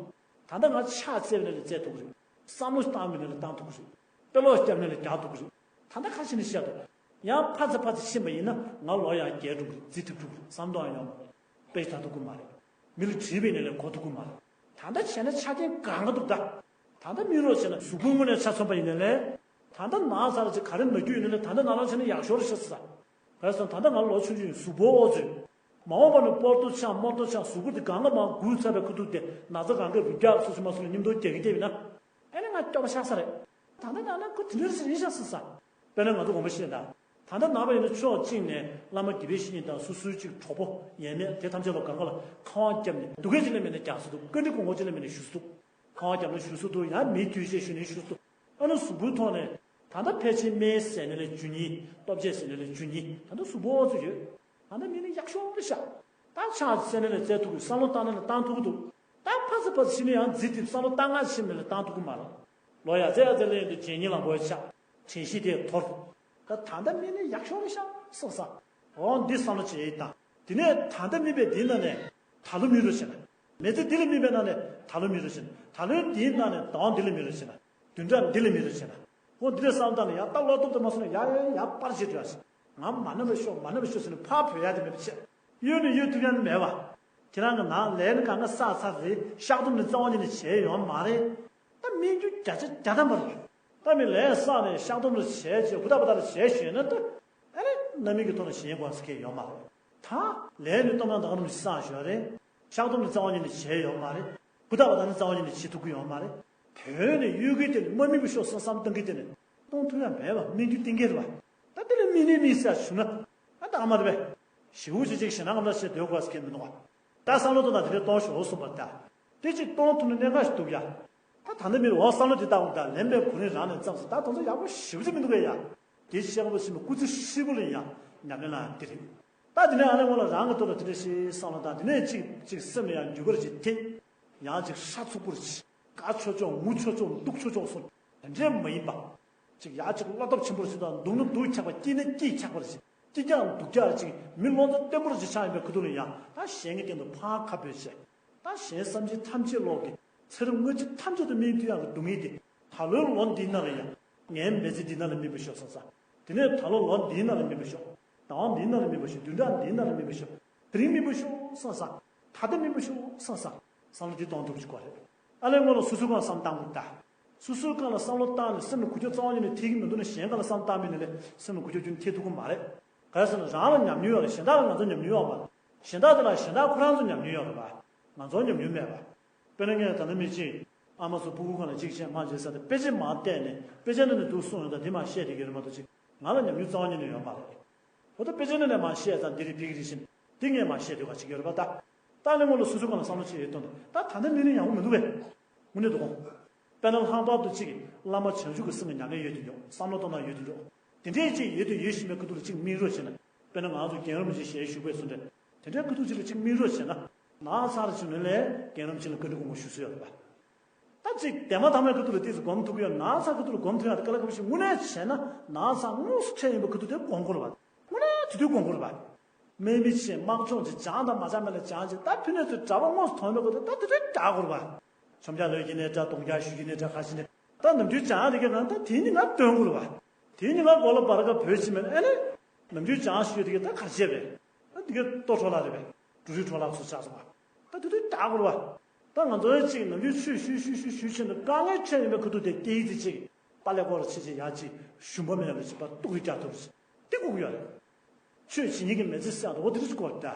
ད་ལྟ་ང་ཕྱག་བཙལ་བ་ནས་ལས་བཙལ་ཐུབ་ཀྱི་རེད། བསམ་བློ་བཏང་བ་ནས་ལས་བཏང་ཐུབ་ཀྱི་རེད། དཔེ་ཀློག་བརྒྱབ་ནས་ལས་རྒྱག་ཐུབ་ཀྱི་རེད། ད་ལྟ་ཁ་ཕྱེ་ནས་བཤད་དོ། ཡང་ཕར་ཚུར་ཕར་ཚུར་ཕྱིན་པ་ཡིན་ན་ང་ལོ་ཡང་རྒས་འགྲོ་གི་རེད། རྫི་ཐུབ་འགྲོ་གི་རེད། བསམ་གཏོང་ཡང་ཡོང་མ་རེད། དཔེ་ཆ་ལྟ་ཐུབ་ཀྱི་མ་རེད། མི་ལ་དྲིས་པ་ཡིན་ན་ལས་གོ་ཐུབ་ཀྱི་མ་རེད། ད་ལྟ་བྱས་ན་ཆ་རྐྱེན་གང་ག་འདུག་ད། ད་ལྟ་སྨིན་རོགས་བྱས་ན་གཟུགས་པོ་དངོས་གནས་ཆ་ཚང་པ་ཡིན་ན་ལས། ད་ལྟ་ན་ཚ་ལ་ཅིག་ག་རེ་ན་རྒྱུ་ཡིན་ན་ལས་ད་ལྟ་ན་རོགས་བྱས་ན་ཡག་ཤོས་རེད་ཤག་ཟེར། ག་རེ་ཟེར་ན་ད་ལྟ་ང་ལོ་ཆུང་ཆུང་ཡིན་གཟུགས་པོ་ཨོ་ཙི། མ་འོངས་པ་ན་སྤོར་ཏོ་ཆགས་རྨོ་ཏོ་ཆགས་གཟུགས་པོ་དེ་གང་ག་མར་འགུལ་ཚར་བའི་ཁ་ཐུག་དེ་ན་ཚ་གང་ག་རུ་རྒྱག་སོ་སོ་མ་སོ་ལ་མཉམ་དུ་རྒྱག་གི་རྒྱབ་ཡིན་ན། ཨ་ནི་ང་སྐྱོ་པོ་ཆགས་ས་རེད། ད་ལྟ་ན་ན་ཁོ་དེ་འདྲ་ཞིག་ཡིན་ཤག་ཟེར་ས། དཔེར་ན་ང་ཚོ་དགོངས་པ་བཞེས་ན། ད་ལྟ་ན་བ་ཡིན་ན་ཕྱོགས་གཅིག་ནས་བླ་མ་དགེ་བའི་བཤེས་གཉེན་དང་སོ་སོའི་གཅིག་གྲོགས་པོ་ཡས་མས་དེ་ཐམས་ཅད་ལ་གང་ག་ལ་ཁ་དབང་བརྒྱབ་ནས་སྡུག་སྐད་ཅིག་ལས་མེད་ན་རྒྱག་ས་འདུག་བཀའ་འདྲི་དགོངས་སྐོར་ཅིག་ལས་མེད་ན་ཞུ་ས་འདུག་ཁ་བ་བརྒྱབ་ན་ཞུ་ས་འདུག་ཡང་མི་དུས་ཆེན་ཞུ་ནས་ཞུ་ས་འདུག་ཨ་ནི་གཟུགས་པོའི་ཐོག་ནས་ད་ལྟ་ཕལ་ཆེར་སྨན་ཟས་ནས་ལས་རྒྱུ་གཉིས། ལྟོ་ཆས་ཟས་ནས་ལས་རྒྱུ་གཉིས་ད་ལྟ་གཟུགས་པོ་ཨོ་ཙི་ཡོད། ད་ལྟ་མི་ནི་ཡག་ཤོས་རེད་ཤག་ད་ཕྱག་བཙལ་ནས་ལས་བཙལ་ཐུབ་ཀྱི་བསམ་བློ་བཏང་ན་ལས་བཏང་ཐུབ་ཀྱི་འདུག་ད་ཕར་ཚུར་ཕར་ཚུར་ཕྱིན་ན་ཡང་རྫི་དེ་བསམ་བློ་བཏང་སྔ་ཕྱིན་ནས་ལས་བཏང་ཐུབ་ཀྱི་མ་རེད། ལོ་ཡ་ཙེ་ཡ་ཙེ་ལེན་དུ་རྗེས་ཉིན་ལ་མགོ་ཆག་དྲན་ཤེས་དེ་འཐོར། ད་ད་ལྟ་མིན་ནི་ཡག་ཤོས་རེད་ཤག་བསམ་ས། འོ་འདི་བསམ་བློ་བྱེད་ཡིན་དང་། དེ་ནས་ད་ལྟ་མིན་པའི་འདི་ན་ནས་ད་ལོ་མི་རུ་བྱེད་ན། མི་ཚེ་འདི་ལ་དམིགས་པའི་ནང་ནས་ད་ལོ་མི་རུ་བྱེད་ན། ད་ལོའི་འདིའི་ནང་ནས་ཟླ་བ་འདི་ལ་མི་རུ་བྱེད་ན། བདུན་ཕྲག་འདི་ལ་མི་རུ་བྱེད་ན། འོ་འདི་ལ་བསམ་བཏང་ནས་ཡར་ལྟ་བློ་སྟོབས་དེ་མ་སོང་ན་ཡར་ཡར་ཡར་པར་བྱེད་འགྲོ་ཡ་ཞིག་ང་མ་ན་བའི་ཤོག་མ་ན་བའི་ཤོག་ཟེར་ནས་ཕར་བུད་ཡ་དེ་མེད་པ་བྱས། གཡོལ་ནས་གཡོལ་ཐུབ་ཡ་ནི་མེད་པ། ཁྱེད་རང་གི་ནང་ལས་ནི་གང་ག་བསགས་ཚར་རེད། བཤགས་སྡོམ་ནི་རྩ་བ་ཉིད་ནས་བྱས་ཡོད་མ་རེད། ད་སྨན་རྒྱུ་བརྒྱ་ཆ་བརྒྱ་ཐམ་པ་རེད། ད་མི་ལས་བསགས་ནས་བཤགས་སྡོམ་ལ་བྱས་བྱས་ཧུར་ཐག་པ་ཐག་ལ་བྱས་ཞོད་ན་ད། ཨ་རེ་རྣམ་སྨིན་གྱི་ཐོག་ནས་གཞན་དགོས་ས་ཁེལ་ཡོད་མ་རེད། ད་ལས་ནི་སྟོབས་དང་དང་རུམ་བསགས་ཞོད་རེད། བཤགས་སྡོམ་ནི་རྩ་བ་ཉིད་ནས་བྱས་ཡོད་མ་རེད། ཧུར་ཐག་པ་ཐག་ནི་རྩ་བ་ཉིད་ནས་བྱེད་ཐུབ་ཀྱི་ཡོད་མ་རེད། བོད་ནས་གཡུལ་གྱི་དེ་ནི་མ་དམིགས་པའི་ཕྱོགས་སུ་བསམ་བཏང་གི་དེ་ནི་གཏོང་ཐུབ་ཡ་མེད་པ་སྨན་རྒྱུ་གཏན་འཁེལ་རེད་པ། ད་དེ་ལས་དམིགས་ནས་དམིགས་ས་བྱུང་ན། ཨ་ད་ཨ་མ་རེད་པས། ཞེ་པོ་ཅིག་ཅིག་ཞེ་ན་ངམ་ལ་བྱེད་སྡོད་དགོས་ཟེར་མཁན་མི་འདུག་ག་ད་བསམ་བློ་གཏོང་དང་དེ་འདྲའི་གཏོང་ཞོག་གསུངས་པ་ལྟར། དེ་ཅིག་གཏོང་ཐུབ་ན་གནད་འགག་ཞིག་འདུག་ཡ། ད་ད་ལྟ་མིར་འོ་བསམ་བློ་དེ་བཏང་དང་ལེན་པའི་གོ་རིམ་རང་ནས་བརྩམས་སོང་། ད་དེ་ཚོ་ཡག་པོ་ཞེ་པོ་ཅིག་མི་འདུག་གས་ཡ། དེ་ཤེས་པོ་ཞིག་མི་སྐུ་ཚེ་ཧྲིལ་པོ་ལ་ཡང་ཉམས་ལེན་ལ་དེ་རེད། ད་དེ་ནས་ཨ་ནེ་ངོ་ལ་རང་གི་ཐོག་ལ་དེ་འདྲ་ཞིག་བསམ་བློ་བཏང་། དེ་ནས་ཅིག་ཅིག་སེམས་ལ་ཡང་འགྱུར་བ་ཅིག་ཐེབས། ཡང་ཅིག་ཤ་ཚུགས་པོ་ཅིག་དགའ་ཆོག་ཆོག་ངུ་ཆོག་ཆོག་སྡུག་ཆོག་ཆོག་སོང་། དེ་འདྲས་མ་ཡིན་པ། ཅིག་ཡ་ཅིག་བློ་སྟོབས་ཆེན་པོར་བྱེད་དང་། སྡུག་ན་སྡུག་ཆགས་པ། སྐྱིད་ན་སྐྱིད་ཆགས་པར་བྱེད། སྐྱིད་ཀྱང་སྡུག་ཀྱང་ཅིག་མི་བློ་རྩེ་བརྟན་པོར་ཅིག་ཆགས་ཡིན་པའི་ཁུ་ཐུག་ལ་ཡང་ད་གཞན་གྱི་སྟེང་དུ་ཕར་ཁ་འབོད་བྱས། ད་གཞན་བསམ་གྱིས་ཐམས་ཅད་ལོག་གི་ཚེ་རབས་སྔ་ཕྱི་ཐམས་ཅད་དུ་སྨིན་མཐུ་ཡག་གི་སྡུག་བསྔལ་དེ་ད་ལོའི་ལོ་འདིའི་ནང་ལ་ཡང་ངའི་མི་ཚེ་འདིའི་ནང་ལ་སྨིན་པར་ཤོག་བསམ་བསམ། དེ་ནས་ད་ལོ་ལོ་འདིའི་ནང་ལ་སྨིན་པར་ཤོག་ཟླ་བ་འདིའི་ནང་ལ་སྨིན་པར་ཤོག་བདུན་ཕྲག་འདིའི་ནང་ལ་སྨིན་པར་ཤོག་དེ་རིང་སྨིན་པར་ཤོག་བསམ་བསམ། ད་ལྟ་སྨིན་པར་ཤོག་བསམ་བསམ། བསམ་བློ་འདི་གཏོང་ཐུབ་ཀྱི་དགོས་རེད། ཨ་ལས་སྔོན་ལ་སོ་སོའི་སྒང་ལ་བསམ་བཏང་དགོས་ད། སོ་སོའི་སྒང་ལ་བསམ་བློ་བཏང་ནས་སེམས་ལ་འགུལ་སྐྱོད་རྩ་བ་ཉིད་ནས་ཐེབས་ཀྱི་མི་འདུག་ན། གཞན་སྒང་ལ་བསམ་བཏང་མིན་ནས་ལས་སེམས་ལ་འགུལ་སྐྱོད་རྒྱུན་ཐེབས་ཐུབ་ཀྱི་མ་རེད། ག་རེ་ཟེར་ན་རང་ལ་ཉམས་མྱོང་ཡོད་རེད། གཞན་དག་ལ་ང་ཚོ་ཉམས་མྱོང་ཡོད་མ་རེད། གཞན་དག་དེ་ལ་གཞན་དག་ཁོ་རང་ཚོ་ཉམས་མྱོང་ཡོད་རེད་པ། ང་ཚོ་ཉམས་མྱོང་མེད་པ། དཔེར་ན་ངས་ད་ལྟ་མི་གཅིག་ཨ་མ་ཚོ་སྤུ་གུ་སྒང་ལ་གཅིག་བྱས་མ་བྱས་ཟེར་ཏེ་དཔེ་ཆ་མར་བལྟས་ནས་དཔེ་ཆ་ནང་ནས་འདུག་གསུངས་ཡོང་ད་འདི་མར་བཤད་བསྡད་ཀྱི་ཡོད་རེད་མ་གཏོགས་ཅིག་ང་ལ་ཉམས་མྱོང་རྩ་བ་ཉིད་ནས་ཡོད་མ་རེད། འོ་ད་དཔེ་ཆ་ནང་ནས་མར་བཤད་ཙང་འདི་རེད་ཕ་གི་རེད་བཞིན་འདི་ངས་མར་བཤད་སྡོད་པ་ཅིག་ཡོད་རེད་པ་ད། ད་ལས་སྔོན་ལ་སོ་སོའི་སྒང་ལ་བསམ་བློ་བྱེད་ཡོད་དོན་ད་ད་ལྟ་འདི་ནས་ཡག་པོ་མི་འདུག་པས། དངོས་གནས་འདུག་གོ། དཔེར་ན་ལྷག་པར་དུ་གཅིག་བླ་མ་བྱང་ཆུབ་ཀྱི་སེམས་ཀྱི་ཉམས་ལེན་ཡོད་དེ་འཇོག་བསམ་བློ་གཏོང་སྟངས་ཡོད་དེ་འཇོག་དེ་འདྲའི་གཅིག་ཡོད་དེ་ཡོད་བཞིན་པའི་ཁུ་ཐུག་ལ་གཅིག་སྨིན་རོགས་བྱས་ན། དཔེར་ན་ང་ཚོ་རྒན་རབས་ཅིག་ཞལ་བཞུགས་པའི་བཟོ་འདྲ། དེ་འདྲའི་ཁུ་ཐུག་ཅིག་ལ་གཅིག་སྨིན་རོགས་བྱས་ན། ནག་ཚར་བྱུང་ནས་ལས་རྒན་རབས་ཅིག་ལ་བཀའ་འདྲི་དགོངས་པ་ཞུ་སྲོལ་ཡོད་རེད་པ། ད་གཅིག་དེ་མ་ཐག་མའི་ཁུ་ཐུག་ལ་ཏོག་ཙམ་སྒོམ་ཐུབ་ཀྱི་ཡོད། ནག་ཚར་ཁུ་ཐུག་ལ་སྒོམ་ཐུབ་ཡག་དེ་དཀའ་ལས་ཁག་པོ་ཞིག་དངོས་གནས་བྱས་ན་ནག་ཚར་དངོས་སུ་འཕྲད་ཡིན་པའི་ཁུ་ཐུག་དེ་སྒོམ་དགོས་རེད་པ། དངོས་གནས་དེ་དུས་སྒོམ་དགོས་རེད་པ། དམག་སྦྱོང་ཅིག་སྦྱངས་དང་མ་སྦྱངས་མེད་ལ་སྦྱངས་ཅིག་ད་ཕི་ནས་ཚོས་གྲྭ་པ་དངོས་སུ་མཐོང་བའི་སྐབས་དུ་ད་དེ་འདྲའི་དྲག་དགོས་རེད་པ། མཆོང་བརྒྱ་ལོས་ཀྱི་ནས་འདྲ་གདུང་བརྒྱ་ཞུ་གི་ནས་འདྲ་ཁ་ཤི་ནས་ད་ནམ་རྒྱུན་སྦྱང་ཡག་དེ་གའི་ནང་ད་དེའི་ཉིན་ང་སྟོན་དགོས་རེད་པ། དེའི་ཉིན་ང་མགོ་ལ་འབར་ཁ་བོད་ཕྱི་མེད་ཨེ་ནས་ནམ་རྒྱུན་སྦྱང་ཞུས་དེ་གའི་ད་གར་བྱས་པས། ད་དེ་གའི་ལྟོ་འཕྲོ་བརླག་རེད་པས། འབྲུ་རིགས་འཕྲོ་བརླག་ཚོ་ཆགས་སོང་བ། ད་དེ་དུས་དྲག་དགོས་རེད་པ། ད་ང་ཚོའི་གཅིག་ནམ་རྒྱུན་ཆོས་ཞུས་ཞུས་ཞུས་ཞུས་བྱས་ནས་དཀའ་ངལ་འཕྲད་ཡོད་པའི་ཁུ་ཐུག་དེ་སྐྱེ་ཡི་དེ་གཅིག་པ་ལས་སྐོར་ཆེ་ཆེ་ཡག་གཅིག་ཞུམ་པ་མེད་ལ་ཅིག་པ་སྟུག་རིགས་བསྐྱར་ཐུབ་རེད། དེ་དགོས་ཀྱི་ཡོད་རེད། ཆོས་བྱེད་མཁན་གྱི་མི་ཚེ་བསགས་འདུག་འོ་དེ་རིགས་སྐོར་ད།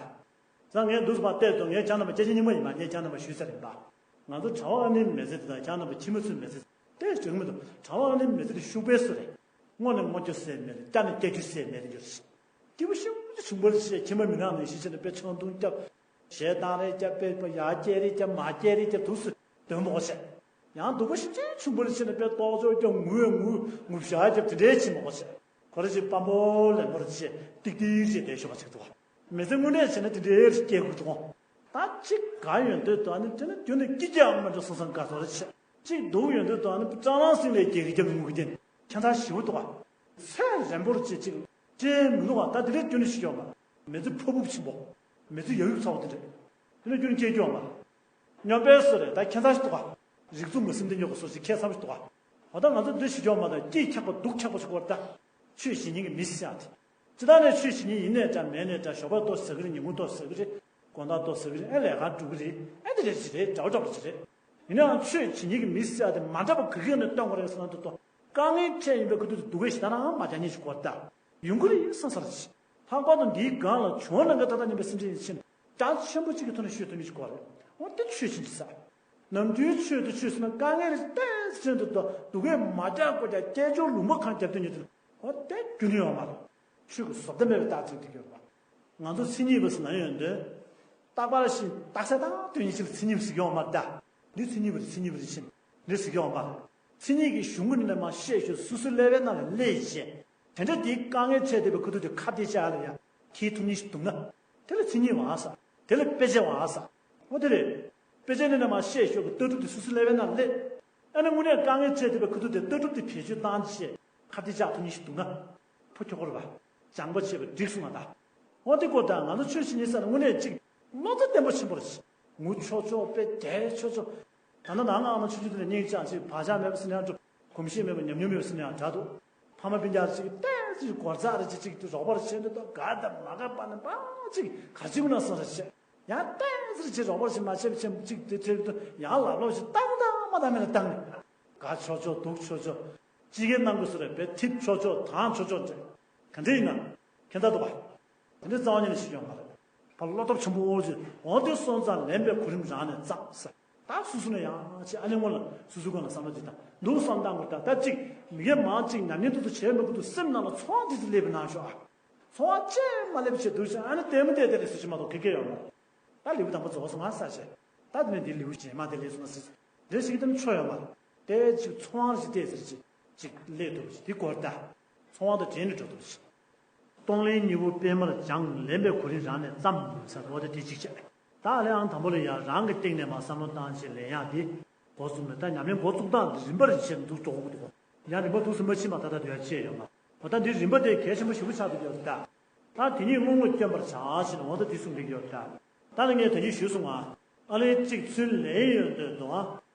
ད་ངས་འདུག་སེ་ཕར་བལྟས་དུས་ངས་ཁྱེད་རྣམ་པ་སྐྱེ་ཆེན་སྙིང་པོ་ཡིན་པ་ངས་ཁྱེད་རྣམ་པ་ཞུས་ཚར་ཡིན་པ། ང་ཚོ་གྲྭ་པ་ཨ་ནེའི་མི་ཚེ་དེ་དང་ཁྱེད་རྣམ་པ་ཁྱིམ་མི་ཚོའི་མི་ཚེ་དེ་འདྲ་མི་འདུག་གྲྭ་པ་ཨ་ནེའི་མི་ཚེ་དེ་ཤུགས་དཔལ་སུ་རེད། སྔོ་ནས་སྔོ་སྐྱོ་ཟེར་མེད་རེད། སྐྱ་ནས་སྐྱ་རྒྱུ་ཟེར་མེད་རེད་ཡོད་རེད། སྐྱིད་པོ་ཞིག་བྱུང་བ་རེད་ཤེས། ཁྱིམ་པ་མི་ནག་ནས་ཤི་ཆེ་ནས་དཔེ་ཆང་འཐུང་སྐྱབས། ཞེ་སྡང་རེད་སྐྱབས། དཔེ་ཡར་སྐྱེ་རེད་སྐྱབས། མར་སྐྱེ་རེད་སྐྱབས། དུས་སུ་དོན་པོ་བྱས། ཡང་སྡུག་པོ་ཞིག་ཅིག་བྱུང་བ་རེད་ཤེས་ནས་དཔེ་ལྟོགས་བཅོས་སྐྱབས། ངུ་བའི་ངུ་ངུ་བཞག་སྐྱབས། དེ་འདྲའི་ཕྱིན་མ་གོ་བྱས། ཁོ་རེ་ཅིག་དཔའ་མོ་ལེན་པོ་རེ་བྱས་ཏིག་ཏིག་ཅིག་བསྡད་ཤོག་པ་ཅིག་འདུག་མི་ཚེ་དངོས་གནས་བྱས་ན་དེ་འདྲའི་སྐྱེ་དགོས་འདུག་ད་གཅིག་དགའ་ཡོང་དུས་དང་ནི་དེ་ནི་རྒྱུ་ནི་སྐྱིད་ཀྱང་མི་འགྲོ་སོང་ཙང་དགའ་ཚོར་རེ་བྱས། གཅིག་སྡུག་ཡོང་དུས་དང་ནི་སྤྲང་རང་སིང་ལས་རྒྱལ་གྱི་རྒྱབ་ངུ་གི་དེ་ཁྱད་མཚར་ཞེ་པོ་འདུག་ག་ཚད་རན་པོར་བྱས་གཅིག་སྐྱེ་མི་འདུག་ག་ད་དེ་འདྲའི་རྒྱུ་ནི་ཞིག་ཡོང་མ་རེད། མི་ཚེ་ཕ་ཕུབ་ཆེན་པོ། མི་ཚེ་ཡ་ཡུབ་ཚ་བོ་དེ་འདྲ། དེ་ནི་རྒྱུ་ནི་སྐྱེ་རྒྱུ་ཡོང་མ་རེད། སྨྱོན་པའི་སུ་རེད་ད་ཁྱད་མཚར་ཞིག་འདུག་ག་རིགས་མཚུངས་མི་སེམས་དེ་ཉོ་གི་སོ་ཞིག་ཁྱད་མཚར་ཞིག་འདུག་ག་འོ་ད་ང་ཚོ་འདི་ཞིག་ཡོང་མ་རེད། སྐྱིད་ཁྱག་པ་སྡུག་ཁྱག་པ་ཞིག་གོ་རེད་ད། ཆོས་བྱེད་མཁན་གྱི་མི་སྲིད་ཡག་དེ། ཅི་ལྟར་ནས་ཆོས་བྱེད་མཁན་ཡིན་ནའི་འདྲ་མེད་ནའི་འདྲ་ཞོགས་པ་ཏོག་ཟ་གི་རེད། ཉིན་གུང་ཏོག་ཟ་གི་རེད། དགོང་དག་ཏོག་ཟ་གི་རེད། ཨེ་ལས་ཀ་འགྲོ་གི་རེད། ཨེ་འདི་རེད་ཅི་རེད་འདྲ་བོ་འདྲ་བོ་ཅི་རེད། ཡིན་ནའང་ཆོས་བྱེད་མཁན་གྱི་མི་སྲིད་ཡག་དེ་མ་འདྲ་བ་ག་གེ་ནས་སྟོན་དགོས་རེད་ཟེར་ན་འདུག་ཏོ། དཀའ་ངལ་འཕྲད་ཡིན་པའི་ཁུ་ཐུག་དེ་སྡུག་གས་ཞེ་དྲག་རང་མ་རྒྱག་མཁན་ཞིག་གོ་རེད་ད། ཡོང་གི་རེད་བསམ་ས་རེད། ལྷག་པར་དུ་འདིའི་སྒང་ལ་བྱུང་བ་ལ་འགའ་ད་ལྟ་ཉན་པའི་སེམས་ཅན་ཡིན་ཕྱིན་རྒྱ་ཆེན་པོ་གཅིག་གི་ཐོག་ནས་ཤོད་ཐུབ་མཁན་ཞིག་གོ་རེད། འོ་དེ་ཆོས་བྱེད་ཀྱི་ས། ནམ་རྒྱུན་ཆོས་དེ་ཆོས་ཟེར་ན་དཀའ་ངལ་རེ་ཏན་ཟེར་དུ་དོ་སྡུག་གས་མ་རྒྱག་དགོས་ཀྱང་སྐྱེས་སྦྱོར་ལུང་པ་གང་རྒྱབ་དུས་ཉིད་དུ་འོ་དེ་རྒྱུ་ནི་ཡོང་མ་རེད། ཆོས་ཀྱི་བཟོ་ལྟ་མེད་པའི་རྟགས་ཅིག་དེ་གྱུར་པ། ང་ཚོ་མཚན་ཉིད་པ་ཟེར་ན་ཡོང་དུས། རྟག་པར་ཞིག་རྟག་ས་དང་དོན་ཡིན་ཕྱིར་མཚན་ཉིད་པ་ཟེར་གྱི་ཡོང་མ་རེད་ད། འདི་མཚན་ཉིད་པ་རེད་མཚན་ཉིད་པ་རེད་ཕྱིན། འདི་ཟེར་གྱི་ཡོང་མ་རེད། མཚན་ཉིད་ཀྱི་གཞུང་གི་ནི་ནས་མ་བཤད་ཞོར་སོ་སོའི་ཀླད་པའི་ནང་ལ་སླེབས་བྱས། དེ་འདྲ་དེའི་དཀའ་ངལ་འཕྲད་བསྡད་པའི་ཁུ་ཐུག་དེ་ཁ་གཏད་བཅག་ལ་ཡང་འཁྱེར་ཐུབ་མཁན་ཞིག་འདུག་ན། དེ་ལ་མཚན་ཉིད་པ་ཟེར། དེ་ལ་དཔེ་ཆ་པ་ཟེར། འོ་དེ་རེད། དཔེ་ཆ་ནི་ནས་མ་བཤད་ཞོར་གྱི་ལྟ་གྲུབ་དེ་སོ་སོའི་ཀླད་པའི་ནང་སླེབས། ཨ་ནི་དངོས་གནས་དཀའ་ངལ་འཕྲད་བསྡད་པའི་ཁུ་ཐུག་དེ་ལྟ་གྲུབ་དེ་བེད་སྤྱོད་བཏང་བྱས་ཁ་གཏད་བཅག་ཐུབ་མཁན་ཞིག་འདུག་ན། ཕོ་ཁྱོ་ག་རེད་པ། སྦྱངས་པ་བྱས་པ་འགྲིག་སོང་ང་ད། འོ་དེ་སྐོར་ད་ང་ཚོ་ཆོས་བྱེད་མཁན་ས་ལ་དངོས་གནས་ཅིག་བློ་རྩེ་བརྟན་པོ་ཆེན་པོ་རེད། ངུ་ཆོག་ཆོག་དཔེ་བདེ་ཆོག་ཆོག་ད་ལྟ་ནང་ང་ཨ་མ་ཆུང་ཆུང་དེ་ལ་སྙིང་བཅངས་ཅིག་བག་ཆགས་མེད་པ་ཟེར་ན་ཡང་འགྲོ། གོམས་གཤིས་མེད་པ་ཉམས་མྱོང་མེད་པ་ཟེར་ན་ཡང་འདྲ་འདུག་ཕ་མ་སྤུན་ཀྱག་ཅིག་ཏན་ཅིག་སྒོར་རྩ་རེ་ཅིག་ཅིག་ཏུ་རོགས་པ་རེ་བྱས་འདུག་ད་ག་ད་མ་ག་པ་ནི་པ་ཅིག་ག་ཅིག་མིན་ན་སོང་རེ་བྱས། ཡང་ཏན་ཟེར་བྱས་རོགས་པ་རེ་བྱས་མ་བྱས་པ་བྱས་ཅིག་དེ་དེ་དུ་ཡང་ལབ་ལོག་ཞིག་བཏང་དང་མ་བཏང་མེད་ལ་བཏང་ནས། དགའ་ཆོག་ཆོག་སྡུག་ཆོག་ཆོག་ཅི་གའི་གནང་དགོས་སུ་རེད་པས་ཐིབ་ཆོག་ཆོག་དང་ཆོག་ཆོག་འདྲ། ག་འདྲ་ཡིན་ན། ཁྱེད་ད་འདུག་པ། དེ་འདྲའི་རྩ་བ་ཉིད་ནས་ཤེས་ཡོང་མ་རེད། ཕར་བློ་སྟོབས་ཆེན་པོ་འོ་ཅིག་འོ་དེ་སོང་ཙང་ལེན་པའི་གོ་རིམ་རང་ནས་བརྩམས་ཟེར། ད་སོ་སོ་ནས་ཡང་ཅིག་ཨ་ནི་སྔོན་ལ་སོ་སོའི་སྒང་ལ་བསམ་བློ་ཅིག་བཏང་འདུག་བསམ་བཏང་དགོས། ད་ད་ཅིག་མི་སྒེར་མང་ཅིག་ཉམས་ཉེས་ཏོག་ཏོག་བྱས་མི་དགོས་འདུག་སེམས་ནང་ལ་ཚོར་བ་ཏོག་ཙམ་སླེབས་པ་གནང་ཤོག་ཨ། ཚོར་བ་ཅིག་མ་སླེབས་བྱས་འདུག་བྱས་ཨ་ནི་ལྟད་མོ་བལྟས་བལྟས་ལས་སུ་ཞིག་མ་གཏོགས་ཁེ་ཁེ་ཡོད་མ་རེད། ད་ལེའུ་དང་པོ་རྫོགས་སོང་ང་ས་བྱས། ད་དེ་ནས་འདི་ལེའུ་རྗེས་མ་དེ་ལས་སོང་ན་སྲིད། འདྲ་ཞིག་དེ་ནི་ཆོ་ཡོད་མ་རེད། དེ་ཅིག་ཚོར་བ་ཞིག་བལྟས་ཟེར་ཅིག་ཅིག་སླེབས་ཐུབ་ཅིག་དེ་སྐོར་ད། ཚོར་བ་དང་འབྲེལ་ནས་འགྲོ་ཐུབ་ཅིག་གཏོང་ལེན་གཉིས་པོ་སྤེལ་མར་སྦྱངས་ལེན་པའི་གོ་རིམ་རང་ནས་བརྩམས་ཟེར་བ་དེ་དེ་གཅིག་བྱས། ད་ལས་ཨང་དང་པོ་ལ་ཡང་རང་གི་སྟེང་ནས་མ་བསམ་བློ་བཏང་བྱས་ལེན་ཡག་དེ་འགོ་བཙུགས་ནས་ད་ཉམས་ལེན་འགོ་བཙུགས་སྟངས་འདི་རིམ་པ་རེ་བྱས་ནས་འདུག་འགྲོ་དགོས་འདུག་ཡང་རིམ་པ་འདུག་སེ་མ་ཕྱིན་པ་ད་ལྟ་དུ་ཡང་བྱས་ཡོད་མ། འོ་ད་འདི་རིམ་པ་དེ་གལ་ཆེན་པོ་ཞེ་པོ་ཆགས་འདུག་ཡོད་ད། ད་དེ་ཉིད་བསྔོ་བསྔོ་བསྐྱོན་པར་བྱ་ཞེས་ནས་འོ་ད་འདི་གསུངས་འདུག་ཡོད་ད། ད་ནི་ངས་ད་གིན་ཞུས་སོང་ང་། ཨ་ལས་གཅིག་ཚུར་ལེན་ཡོན་ཏན་དང་།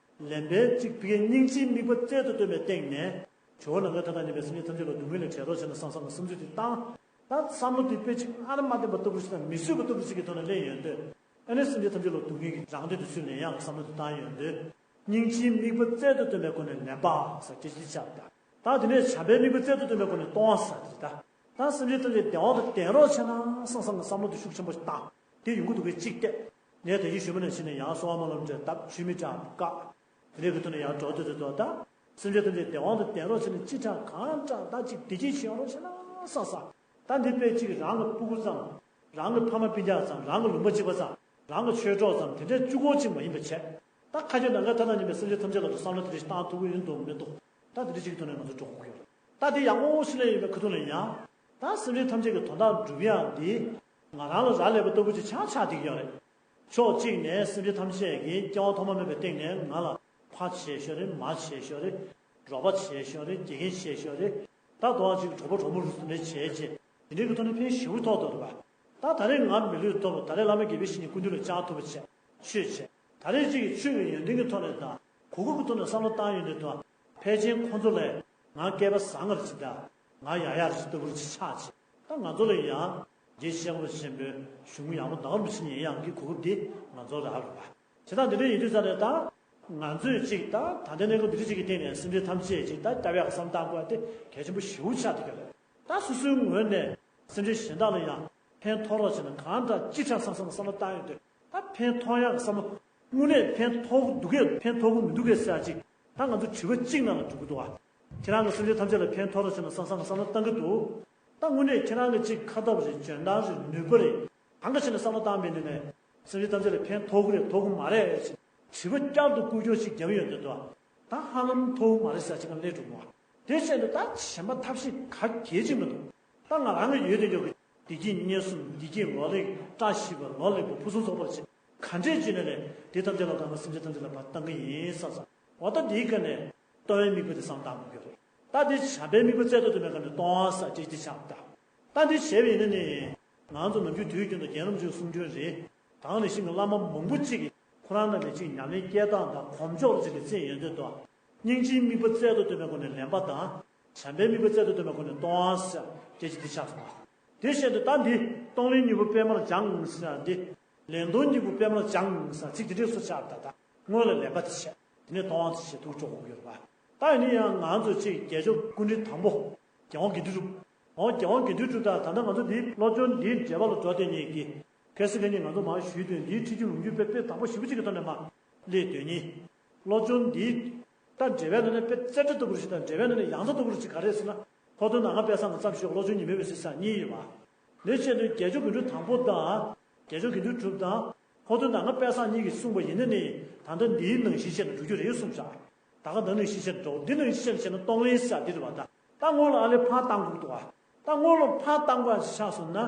ལེན་པའི་གཅིག་ཕ་གིའི་སྙིང་རྗེའི་དམིགས་པ་རྩལ་དུ་བཏོན་པའི་སྟེང་ནས། ཇོ་བོ་ནམ་མཁའི་མཐའ་དང་མཉམ་པའི་སེམས་ཅན་ཐམས་ཅད་ལ་སྡུག་བསྔལ་ལས་བྲལ་རོགས་བྱས་ན་བསམ་བསམ་གྱི་བསམ་ཚུལ་དེ་བཏང་། ད་བསམ་བློ་དེ་དཔེ་ཅིག་ཨ་ར་མ་བདེན་པ་ལྟ་བུ་ཞིག་དང་མི་བཟོད་པ་ལྟ་བུ་ཞིག་གི་ཐོག་ནས་ལེན་ཡོན་ཏན། ཨ་ནི་སེམས་ཅན་ཐམས་ཅད་ལ་སྡུག་བསྔལ་གྱི་རང་དོན་དུ་ཚུར་ལེན་ཡག་གི་བསམ་བློ་དེ་བཏང་ཡོན་ཏན། སྙིང་རྗེའི་དམིགས་པ་རྩལ་དུ་བཏོན་པའི་སྒོ་ནས་ལེན་པ་ཟེར་སྐད་ཆ་འདི་བྱ་བ་དང་། ད་དེ་ནས་བྱམས་པའི་དམིགས་པ་རྩལ་དུ་བཏོན་པའི་སྒོ་ནས་གཏོང་བ་ཟེར་དེ་ད། ད་སེམས་ཅན་ཐམས་ཅད་བདེ་བ་དང་ལྡན་རོགས་བྱས་ན་བསམ་བསམ་གྱི་བསམ་བློ་དེ་ཤུགས་ཆེན་པོ་ཞིག་བཏང་། དེ་ཡོང་གི་འདུག་གི་གཅིག་བལྟས། ངས་དེ་བཞིན་ཞུས་པ་ནང་བཞིན་ནས་ཡང་གསོལ་བ་སྨོན་ལམ་འདྲ་བཏབ། ཆུ་མིག་འདྲ་བཀག་དེ་འདྲའི་གི་ཐོག་ནས་ཡང་འགྲོ་དུས་དུས་དོ་ད། སེམས་ཅན་ཐམས་ཅད་བདེ་བ་དང་ལྡན་རོགས་བྱས་ནས་ཅི་དྲག་གང་དྲག་ད་ཅིག་བདེ་སྐྱིད་ཞིག་ཡོང་རོགས་བྱས་ན་བསམ་བསམ། ད་འདི་དཔེ་གཅིག་རང་གི་སྤུ་གུ་ཙམ། རང་གི་ཕ་མ་སྤུན་ཀྱག་ཙམ། རང་གི་ལུང་པ་གཅིག་པ་ཙམ། རང་གི་ཆོས་གྲོགས་ཙམ་དེ་འདྲའི་གཅིག་པོ་གཅིག་མ་ཡིན་པ་བྱས། ད་ཁ་རྒྱུན་ནམ་མཁའི་མཐའ་དང་མཉམ་པའི་སེམས་ཅན་ཐམས་ཅད་ལ་དུ་བསམ་བློ་དེ་འདྲ་ཞིག་བཏང་ཐུབ་ཀྱི་ཡོད་འདུག་མི་འདུག་ད་དེ་འདྲ་གཅིག་གི་ཐོག་ནས་ང་ཚོ་འགྲོ་དགོས་ཀྱི་ཡོད་རེད། ད་དེ་ཡག་པོ་ཞིག་ལ་ཡིན་པའི་ཁ་ཐུག་ལ་ཡང་། ད་སེམས་ཅན་ཐམས་ཅད་ཀྱི་དོན་དག་སྒྲུབ་ཡག་འདི། ང་རང་ལ་རག་ལས་པ་ལྟ་བུ་ཅིག་ཆགས་ཆགས་བསྡད་ཀྱི་ཡོད་རེད། ཕྱོགས་གཅིག་ནས་སེམས་ཅན་ཐམས་ཅད་ཀྱིས་སྐྱེ་བ་ཐོག་མ་མེད་པའི་སྟེང་ནས་ང་ལ་ཕ་བྱེད་ཤོག་རེད། མ་བྱེད་ཤོག་རེད། རོགས་པ་བྱེད་ཤོག་རེད། དགེ་རྒན་བྱེད་ཤོག་རེད། ད་དོ་བ་ཅིག་གྲོགས་པོ་གྲོགས་མོ་རུ་སུ་ནས་བྱེད་ཅེས་དེ་འདྲའི་གི་ཐོག་ནས་ཕན་ཞེ་པོ་ཐོགས་འདུག་རེད་པ། ད་ད་རེས་ང་མི་ལུས་ཐོབ། ད་རེས་བླ་མ་དགེ་བའི་བཤེས་གཉེན་སྐུ་མདུན་ལ་བཅར་ཐུབ་པ་བྱས། ཆོས་བྱས། ད་རེས་ཅིག་ཆོས་ཀྱི་ཡོན་ཏན་གྱི་ཐོག་ནས་དང་། གོ་སྐབས་ཀྱི་ཐོག་ནས་བསམ་བློ་བཏང་ཡོང་དུས་དང་། ཕལ་ཆེར་ཁོང་ཚོ་ལས་ང་སྐལ་པ་བཟང་ངར་ཅིག་དང་། ང་ཡག་ཡག་ཅིག་ལྟ་བུ་ཅིག་ཆགས་ཅིག་ད་ང་ཚོ་ལ་ཡང་རྒྱལ་སྤྱི་ཆེན་པོ་ཆེན་པོའི་གཞུང་ཡག་པོ་འདང་རུ་ཕྱིན་ཡིན་ཡང་གི་གོ་སྐབས་འདི་ང་ཚོ་ལ་ཧ་རུ་བ། བྱེད་སྟངས་འདི་འདྲ་ཡིན་དུས་ཙང་ནས་ད་ང་ཚོས་ཅིག་ད་ད་ལྟའི་གནས་སྐབས་འདི་འདྲ་ཅིག་གི་སྟེང་ནས་སེམས་ཅན་ཐམས་ཅད་ཅིག་ད་ལྟ་བའི་བསམ་བཏང་དགོས་དེ་གལ་ཆེན་པོ་ཞེ་པོ་ཆགས་བསྡད་ཀྱི་རེད། ད་སོ་སོའི་ངོས་ནས་སེམས་ཅན་གཞན་དག་ལ་ཡང་ཕན་ཐོགས་རོགས་བྱས་ན་གང་འདྲ་ཅི་ཆགས་བསམ་བསམ་བསམ་བློ་བཏང་ཡོང་དུས་ད་ཕན་ཐོགས་ཡག་གི་བསམ་བློ། དངོས་གནས་ཕན་ཐོགས་ཀྱི་འདུག་གས་ཕན་ཐོགས་ཀྱི་མི་འདུག་གས་ཟེར་ཡག་ཅིག་ད་ང་ཚོ་དྲི་བ་གཅིག་ནང་ལ་འགྲོ་གི་འདུག་ཨ། ཁྱེད་རང་གི་སེམས་ཅན་ཐམས་ཅད་ལ་ཕན་ཐོགས་རོགས་བྱས་ན་བསམ་བསམ་བསམ་བློ་བཏང་གི་འདུག་ད་དངོས་གནས་ཁྱེད་རང་གི་ཅིག་ཁ་སྟོབས་རེད། འཇོན་ཐང་རེད། ནུས་པ་རེད། གང་ག་བྱས་ནས་བསམ་བློ་བཏང་མིན་ནས་ནས་སེམས་ཅན་ཐམས་ཅད་ལ་ཕན་ཐོགས་ཀྱི་རེད་ཐོགས་ཀྱི་མ་རེད་ཅེས་དྲི་བ་བསྐྱར་དུ་བསྐུར་རྒྱུ་ཞིག་རྒྱབ་ཡོང་དུས་དོ། ད་ཧ་ལམ་ཐོགས་ཀྱི་མ་རེད་ཟེར་ཅིག་ག་སླེབས་འགྲོ་མོ། དེ་བྱས་ནས་ད་གཞན་པ་ཐབས་ཤེས་ག་གལ་ཅིག་མི་འདུག་ད་ང་རང་གི་ཡོད་དེ་ཡོད་ཀྱི་བདེ་སྐྱིད་གཉེན་གསུམ། བདེ་སྐྱིད་ལོ་ལེགས། བཀྲ་ཤིས་པ་ལོ་ལེགས་པ། ཕུན་སུམ་ཚོགས་པར་བྱེད། ག་འདྲས་བྱས་ནས་ལས་དེ་ཐམས་ཅད་ལ་ད་ང་སེམས་ཅན་ཐམས་ཅད་ལ་ཕར་བཏང་གི་ཡིན་བསམ་བསམ། འོ་ད་དེའི་སྒང་ནས་གཏོང་བའི་དམིགས་པ་དེ་བསམ་བཏང་དགོས་ཀྱི་རེད། ད་དེ་བྱམས་པའི་དམིགས་པ་རྩལ་དུ་བཏོན་པའི་སྒང་ནས་གཏོང་བ་ཟེར་ཅིག་དེ་ཆགས་པ་དང་། ད་འདི་བྱས་པ་ཡིན་ན་ནི། ང་ཚོ་ནམ་རྒྱུན་དུས་རྒྱུན་དུ་རྒན་རབས་ཚོའི་གསུང་རྒྱུན་རེད། གང་ནས་ཤིང་གི་བླ་མ་མང་པོ་གཅིག་གིས་ཁོ་རང་རྣམས་ནས་གཅིག་ཉམས་ལེན་སྐྱེལ་སྟངས་དང་གོམས་ཕྱོགས་ཅིག་ལ་བརྩིས་ཡོང་དུས་དོ། སྙིང་རྗེའི་དམིགས་པ་རྩལ་དུ་བཏོན་པའི་སྒོ་ནས་ལེན་པ་དང་། བྱམས་པའི་དམིགས་པ་རྩལ་དུ་བཏོན་པའི་སྒོ་ནས་གཏོང་བ་ཟེར་སྐད་ཆ་འདི་ཆགས་སོང་བ། དེ་བཞིན་དུ་ད་འདི་གཏོང་ལེན་གཉིས་པོ་སྤེལ་མར་སྦྱངས་ཟེར་འདི། ལེན་གཏོང་གཉིས་པོ་སྤེལ་མར་སྦྱངས་ཟེར་ཚིག་འདི་འདྲས་སུ་ཆགས་ད་ད། སྔོན་ལ་ལེན་པ་དེ་བྱས། དེ་ནས་གཏོང་བ་དེ་བྱས་ཐུགས་སྤྲོ་དགོས་ཀྱི་ཡོད་རེད་པ། ད་ཡིན་ན་ཡང་ང་ཚོ་གཅིག་དགེ་སྦྱོར་སྐུ་ཕྲེང་དང་པོ། རྒྱལ་དབང་དགེ་འདུན་གྲུབ། འོ་རྒྱལ་དབང་དགེ་འདུན་གྲུབ་དང་ད་ལྟ་ང་ཚོ་འདིའི་སློབ་སྦྱོང་འདིའི་འབྲེལ་བ་ལ་འགྲོ་བསྡད་མཁན་གྱི། གལ་སྲིད་ཁ་ཉིན་ང་ཚོ་མར་ཞུས་དོན་འདིའི་ཁྲིད་རྒྱུན་ལུང་རྒྱུན་དཔེ་དཔེ་དང་པོ་ཞེ་པོ་ཅིག་གི་ཐོག་ནས་མར་སླེབས་དོན་གཉིས། སློབ་སྦྱོང་འདིའི་ད་འགྲེལ་པའི་ནང་ནས་དཔེ་རྩེ་གྲ་ལྟ་བུ་ཞིག་དང་འགྲེལ་པའི་ནང་ནས་ཡང་རྩ་ལྟ་བུ་ཞིག་ག་རེ་ཟེར་ན། ཧོར་སྡོང་ནང་ང་དཔལ་བཟང་གི་མཚམས་ཞུས་སློབ་སྦྱོང་ཉི་མའི་འོད་ཟེར་ཟེར་གཉིས་ཡོད་པ། ལས་བྱས་ནས་དགེ་སྦྱོར་དགེ་འདུན་དང་པོ་དང་། དགེ་སྦྱོར་དགེ་འདུན་གྲུབ་དང་། ཧོར་སྡོང་ནང་ང་དཔལ་བཟང་གཉིས་ཀྱིས་གསུངས་པ་ཡིན་ན་ནི། ད་ལྟ་འདིའི་ནང་བཞིན་བྱས་ནས་འགྲོ་རྒྱུ་རེད་གསུངས་བཞག་ད་ག་འདི་ནང་བཞིན་བྱས་ནས་འགྲོ། འདི་ནང་བཞིན་བྱས་ནས་གཏོང་ལེན་ཟེར་འདི་རེད་བ་ད། ད་སྔོན་ལ་ཨ་ལས་ཕར་བཏང་དགོས་འདུག་བ། ད་སྔོན་ལ་ཕར་བཏང་དགོས་ཡ་ཆགས་སོང་ན།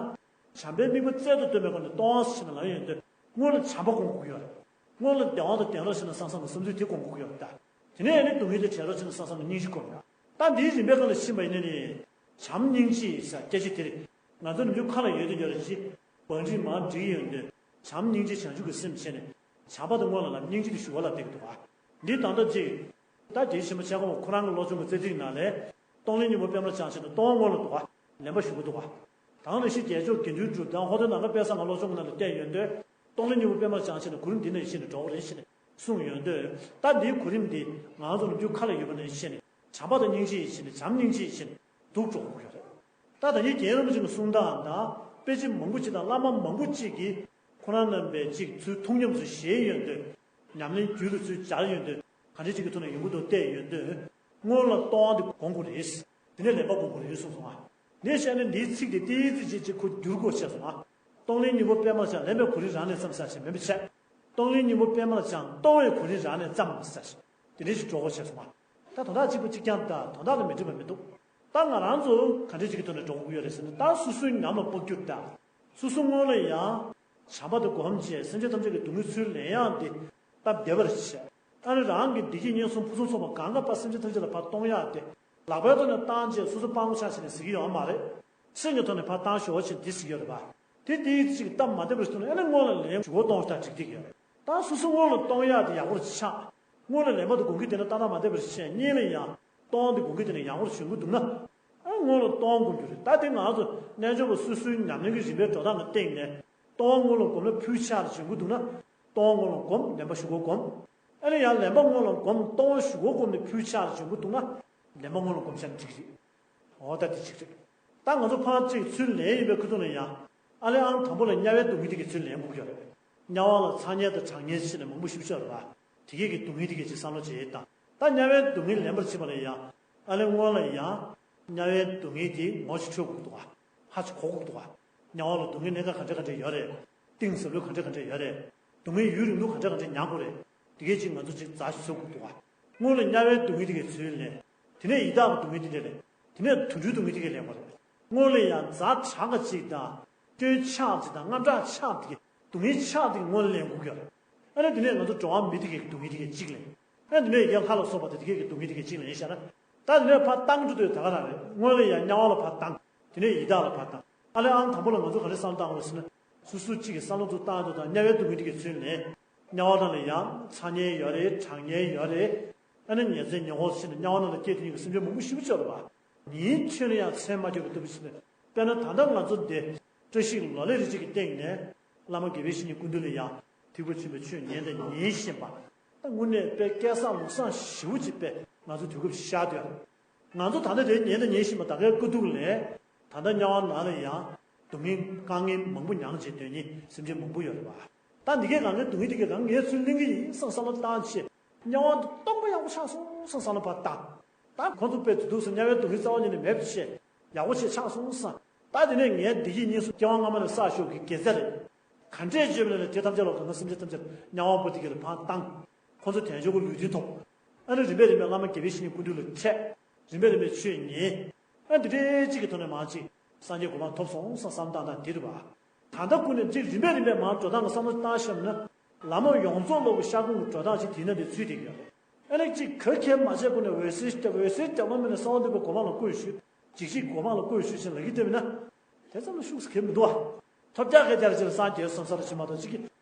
བྱམས་པའི་དམིགས་པ་རྩལ་དུ་བཏོན་པའི་སྒོ་ནས་གཏོང་བ་ཟེར་ནས་ལབ་ཡོང་དུས་སྔོན་ལ་བྱམས་པ་སྒོམ་དགོས་ཀྱི་ཡོད་རེད། སྔོན་ལ་བདེ་བ་དང་ལྡན་རོགས་བྱས་ན་བསམ་བསམ་གྱི་བསམ་ཚུལ་དེ་སྒོམ་དགོས་ཀྱི་ཡོད་རེད་ད། དེ་ནས་ནི་སྡུག་བསྔལ་དེ་བྲལ་རོགས་བྱས་ནས་བསམ་བསམ་ནས་སྙིང་རྗེ་སྒོམ་ཡ། ད་འདིའི་རིམ་པའི་སྒང་ལ་ཕྱིན་པ་ཡིན་ན་ནི། བྱམས་སྙིང་རྗེ་ཟེར་སྐད་ཆ་དེ་རེད། ང་ཚོ་ནམ་རྒྱུན་ཁ་ལ་ཡོད་དུ་ཡོད་རེད་ཅི། བང་སྒྲིག་མང་སྒྲིག་ཡོང་དུས། བྱམས་སྙིང་རྗེ་བྱང་ཆུབ་ཀྱི་སེམས་བྱས་ནས། བྱམས་པ་དེ་སྔོན་ལ་ལབ། སྙིང་རྗེ་དེ་གཞུག་གུ་ལབ་བསྡད་ཀྱི་འདུག་ག་འདི་ད་ལྟ་ཅིག་ད་དེའི་ཕྱི་མ་ཆེ་ཁོང་ཁོ་རང་གི་སློབ་སྦྱོང་གི་རྩེ་གཅིག་ནང་ལས། གཏོང་ལེན་སྙིང་པོ་པད་མར་བྱང་བྱས་ནས་གཏོང་བ་སྔོན་ལ་འདུག་ག་ལེན་པ་གཞུག་གུ་འདུག་ག་དང་ལས་ཤི་རྒྱལ་མཆོག་དགེ་འདུན་གྲུབ་དང་ཧོ་དེ་ནང་གི་དཔེ་ས་ང་སློབ་སྦྱོང་གི་ནང་ལ་བལྟས་ཡོང་དུས། གཏོང་ལེན་སྙིང་པོ་པད་མར་བྱང་བྱས་ནས་གོ་རིམ་འདི་ནས་ཤི་ནས་འགྲོ་གི་རེད་ཤི་ནས་གསུངས་ཡོང་དུས། ད་འདིའི་གོ་རིམ་འདི་ང་ཚོ་ནམ་རྒྱུན་ཁ་ལ་ཡོད་པ་ནས་ཤི་ནས་བྱམས་པ་དང་སྙིང་རྗེ་ཡིས་ཤི་ནས་བྱམས་སྙིང་རྗེ་ཡིས་ཤི་ནས་སྡུག་འགྲོ་གི་ཡོད་རེད། ད་ད་ནི་རྒན་རིན་པོ་ཆེ་གི་གསུང་སྟངས་དང་དཔེ་ཆ་མང་པོ་ཅིག་དང་བླ་མ་མང་པོ་ཅིག་གིས་ཁོ་རང་རྣམ་པའི་ཅིག་ཚུལ་ཐུགས་ཉམས་སུ་བཞེས་ཡོང་དུས། ཉམས་ལེན་རྒྱུད་ལ་ཚུལ་སྦྱར་ཡོང་དུས། ག་འདྲ་ཅིག་གི་ཐོག་ནས་ཡོང་གི་འདུག་བལྟས་ཡོང་དུས། སྔོན་ལ་གཏོང་བ་དེ་སྒོམ་དགོས་རེད། དེ་ནས་ལེན་པ་སྒོམ་དགོས་རེད་གསུངས་སོང་ང་། ངས་བཤད་ན་འདིའི་ཚིག་དེ་ཏིག་ཙི་ཅིག་ཅིག་ཁོ་བསྒྱུར་དགོས་བྱས་སོང་ང་། གཏོང་ལེན་སྙིང་པོ་པད་མར་བྱང་ལེན་པའི་གོ་རིམ་རང་ནས་བརྩམས་ས་ཞེས་མིན་པ་བྱས། གཏོང་ལེན་སྙིང་པོ་པད་མར་བྱང་གཏོང་བའི་གོ་རིམ་རང་ནས་བརྩམས་ས་ཞེས། དེ་འདྲ་ཞིག་འགྲོ་དགོས་བྱས་སོང་ང་། ད་དོན་དག་གཅིག་པ་གཅིག་རྐྱང་དང་དོན་དག་ལ་མི་འགྲིག་པ་མི་འདུག་ད་ང་རང་ཚོ་ག་འདྲ་ཅིག་གི་ཐོག་ནས་འགྲོ་དགོས་ཀྱི་ཡོད་རེད་ཟེར་ན། ད་སོ་སོའི་ཉམས་ལ་དཔག་རྒྱུ་དང་། སོ་སོ་སྔོན་ལ་ཡང་བྱམས་པ་དང་སྒོམ་བྱས་སེམས་ཅན་ཐམས་ཅད་ཀྱི་སྡུག་བསྔལ་ཚུར་ལེན་ཡག་འདི་སྟབས་བདེ་བར་བྱས། ཨ་ནི་རང་གི་བདེ་སྐྱིད་ངན་སོང་ཕུན་སུམ་ཚོགས་པ་གང་ག་པ་སེམས་ཅན་ཐམས་ཅད་ལ་ཕར་གཏོང་ཡག་དེ་ལག་པའི་ཐོག་ནས་བཏང་བྱས་སོ་སོ་སྤྲང་པོ་ཆགས་བྱས་ནས་ཟེར་གྱི་ཡོད་མ་རེད། སེམས་ཀྱི་ཐོག་ནས་ཕར་བཏང་ཞོག་བྱས་འདི་ཟེར་གྱི་ཡོད་རེད་པ། དེ་དེའི་ཚིག་སྟབས་མ་བདེ་བར་སོང་ན་ཨ་ནི་སྔོན་ལ་ལེན་གཞུག་གུ་གཏོང་ཞོག་ད་འགྲིག་འགྲིག་ཡོད་རེད། ད་སོ་སོ་སྔོན་ལ་གཏོང་ཡག་དེ་ཡག་པོ་ཆགས། སྔོན་ལ་ལེན་པ་དང་སྒོམ་གྱི་དེ་ནི་ཏག་ཏག་མ་བདེ་བར་བྱས་གཉིས་ལ་ཡང་གཏོང་བ་དེ་སྒོམ་གྱི་དེ་ནི་ཡག་པོ་བྱུང་གི་འདུག་ན། ཨ་སྔོན་ལ་གཏོང་དགོས་རྒྱུ་རེད། ད་དེ་ང་ཚོ་རྣལ་འབྱོར་པ་སོ་སོའི་ཉམས་ལེན་གྱི་རིམ་པའི་འགྲོ་སྟངས་ལ་བརྟེན་ནས། གཏོང་བ་སྔོན་ལ་སྒོམ་ན་ཕུལ་ཕྱག་ལ་བྱུང་གི་འདུག་ན། གཏོང་བ་སྔོན་ལ་སྒོམ་ལེན་པ་གཞུག་གུ་སྒོམ། ཨ་ནི་ཡང་ལེན་པ་སྔོན་ལ་སྒོམ་གཏོང་བ་གཞུག་གུ་སྒོམ་ནས་ཕུལ་ཕྱག་ལ་བྱུང་གི་འདུག་ན། ལེན་པ་སྔོན་ལ་སྒོམ་བྱས་ན་འགྲིག་རེད། འོ་ད་དེ་གཅིག་རེད། ད་ང་ཚོ་ཕར་གཅིག་ཚུར་ལེན་ཡིན་པའི་ཁུ་ཐུག་ལ་ཡང་། ཨ་ལེ་ཨང་དང་པོ་ལ་དམྱལ་བའི་སྡུག་བསྔལ་དེ་གའི་ཚུར་ལེན་དགོས་ཀྱི་རེད། དམྱལ་བ་ལ་ཚ་དམྱལ་དང་གྲང་དམྱལ་ཕྱིན་ནས་མང་པོ་ཞིག་ཤོར་བ། དེ་གའི་གི་སྡུག་བསྔལ་དེ་གའི་ཅིག་བསམ་བློ་བྱེད་དང་། ད་དམྱལ་བའི་སྡུག་བསྔལ་ལེན་པར་བྱེད་པ་ལ་ཡང་། ཨ་ལེ་སྔོན་ལ་ཡང་། དམྱལ་བའི་སྡུག་བསྔལ་དེ་ངོ་ཞིག་འཕྲོད་དགོས་འདུག་ག་ཧ་ཅིག་གོ་དགོས་འདུག་ག་དམྱལ་བ་ལ་སྡུག་བསྔལ་གནས་སྟངས་ག་འདྲ་ག་འདྲ་ཡོད་རེད། གཏིང་ཟབ་ལོས་ག་འདྲ་ག་འདྲ་ཡོད་རེད། སྡུག་བསྔལ་ཡུན་རིང་པོ་ག་འདྲ་ག་འདྲ་མྱངས་དགོས་རེད། དེ་གའི་ཅིག་ང་ཚོ་ཅིག་ཛ་ཞིག་བཟོ་དགོས་འདུག་ག་སྔོན་ལ་དམྱལ་བའི་སྡུག་བསྔལ་དེ་གའི་ཚུལ་ལེན། དེ་ནས་ཡི་དྭགས་ཀྱི་སྡུག་བསྔལ་དེ་འདྲ་ལེན། དེ་ནས་དུད་འགྲོའི་སྡུག་བསྔལ་དེ་གའི་ལེན་དགོས་རེད། སྔོན་ལ་ཡང་ཛ་དྲག་ག་ཅིག་དང་། སྐྱོན་ཆགས་ཅིག་དང་དངངས་སྐྲག་ཆགས་དེ་གའི་སྡུག་བསྔལ་ཆགས་དེ་གའི་སྔོན་ལ་ལེན་དགོས་ཀྱི་རེད། ཨ་ནི་དེ་ནས་ང་ཚོ་འགྲོ་བ་མི་དེ་གའི་སྡུག་བསྔལ་དེ་གའི་གཅིག་ལེན། ཨ་ནི་དེ་ནས་ཡང་ལྷ་ལ་སོགས་པ་དེ་དེ་གའི་སྡུག་བསྔལ་དེ་གའི་གཅིག་ལེན་བྱས་ན། ད་དེ་ནས་ཕར་བཏང་འགྲོ་དུས་ད་ག་རང་རེད། སྔོན་ལ་ཡང་དམྱལ་བ་ལ་ཕར་བཏང་། དེ་ནས་ཡི་དྭགས་ལ་ཕར་བཏང་། ཨ་ལེ་ཨང་དང་པོ་ལ་ང་ཚོ་ག་རེ་བསམ་བཏང་དགོས་ཟེར་ན། སོ་སོ་གཅིག་གི་བསམ་བློ་ཚོ་བཏང་དུས་དང་དམྱལ་བའི་སྡུག་བསྔལ་དེ་གའི་ཚུལ་ལེན། དམྱལ་བ་ནང་ལ་ཡང་ཚ་དམྱལ་ཡོད་རེད། གྲང་དམྱལ་ཡོད་རེད། ཨ་ནི་ཉི་ཚེ་ཉི་འོད་ཕྱིན་ནས་དམྱལ་བ་ནང་ལ་སྐྱེས་དེ་ཉིད་ཀྱི་སེམས་ཅན་མང་པོ་ཞེ་པོ་ཅིག་ཡོད་རེད་པ། ཉིན་མཚན་ལ་ཡང་མཚན་མ་སྐྱོ་བའི་ལྟ་བུ་ཞིག་ནས། དཔེར་ན་ད་ལྟ་ང་ཚོ་འདི་བཀྲ་ཤིས་ལོ་ལེགས་རེ་གཅིག་གི་སྟེང་ནས་བླ་མ་དགེ་བའི་བཤེས་གཉེན་སྐུ་མདུན་ལ་ཡང་ཐེག་པ་ཆེན་པོའི་ཆོས་ཉན་དང་ཉན་བཞིན་པ། ད་དངོས་གནས་དཔེ་སྐལ་བཟང་ལུགས་བཟང་ཞེ་པོ་ཅིག་དཔེ་ང་ཚོ་དུས་སྐབས་ཤར་དུས། ང་ཚོ་ད་ལྟ་དེ་ཉན་དང་ཉན་བཞིན་པ་ད་གའི་སྐུ་གདུང་ལས། ད་ལྟ་དམྱལ་བ་ནང་ལ་ཡང་སྡུག་བསྔལ་དཀའ་ངལ་མང་པོ་མྱངས་བྱས་སྡོད་མཁན་སེམས་ཅན་མང་པོ་ཡོད་རེད་པ། ད་འདི་གའི་གང་གའི་སྡུག་བསྔལ་འདི་གའི་གང་ངས་ཚུར་ལེན་གྱི་ཡིན་བསམ་བསམ་བློ་བཏང་བྱས། དམྱལ་བ་འདི་སྟོང་པ་ཡག་པོ་ཆགས་སོང་བསམ་བསམ་བློ་ཕར་བཏང་། ད་ཁོང་ཚོ་དཔེ་དུས་དུས་སུ་དམྱལ་བའི་སྡུག་བསྔལ་རྩ་བ་ཉིད་ནས་མེད་པ་བྱས། ཡག་པོ་བྱས་ཆགས་སོང་བསམ། ད་དེ་ནས་ངའི་བདེ་སྐྱིད་གཉིས་སུ་སྐྱེ་བ་སྔ་མ་ནས་བསགས་ཞོག་གི་དགེ་རྩ་རེད། ག་འདྲས་བྱས་པ་ན་དེ་ཐམས་ཅད་ལ་དོ་སྣང་སེམས་ཅན་ཐམས་ཅད་དམྱལ་བ་པོ་དེ་ག་ལ་ཕར་བཏང་། ཁོང་ཚོ་དལ་འབྱོར་གྱི་ལུས་རྟེན་ཐོབ། ཨ་ནི་རིམ་པས་རིམ་པས་བླ་མ་དགེ་བའི་བཤེས་གཉེན་སྐུ་མདུན་ལ་འཕྲད། རིམ་པས་རིམ་པས་ཆོས་ཉན། ཨ་འདི་འདྲའི་གཅིག་གི་ཐོག་ནས་མར་གཅིག་སངས་རྒྱས་གོ་འཕང་ཐོབ་སོང་བསམ་བསམ་བཏང་སྟངས་དེ་རེད་པ། ད་ལྟ་ཀུན་ནས་གཅིག་རིམ་པས་རིམ་པས་མར་འགྲོ་སྟངས་ཀྱི་བསམ་བློ་བཏང་བཞག་ན། བླ་མ་ཡོངས་རྫོགས་ལོག་གི་ཤར་ཁུང་གི་འགྲོ་སྟངས་ཅིག་དེ་ན་དེ་ཚུད་བསྡད་ཀྱི་ཡོད་རེད། ཨ་ནི་གཅིག་ག་གེ་མ་བྱས་ཀུན་ནས་འོད་གསལ་སྐྱབས་འོད་གསལ་སྐྱབས་ལམ་མིན་ན་གསང་བ་འདུས་པའི་གོ་འཕང་ལ་བཀོད་ཞུ། འཇིགས་བྱེད་གོ་འཕང་ལ་བཀོད་ཞུ་ཞེས་ལབ་ཀྱི་བསྡད་པ་ན། དེ་ཙམ་ལ་ཤུགས་སུ་གེ་མི་འདུག་བ། ཐོབ་རྒྱག་གེ་རྒྱག་ཕྱིར་སངས་རྒྱས་སོང་ས་རུ་ཕྱིན་མ་གཏོགས་ཅིག་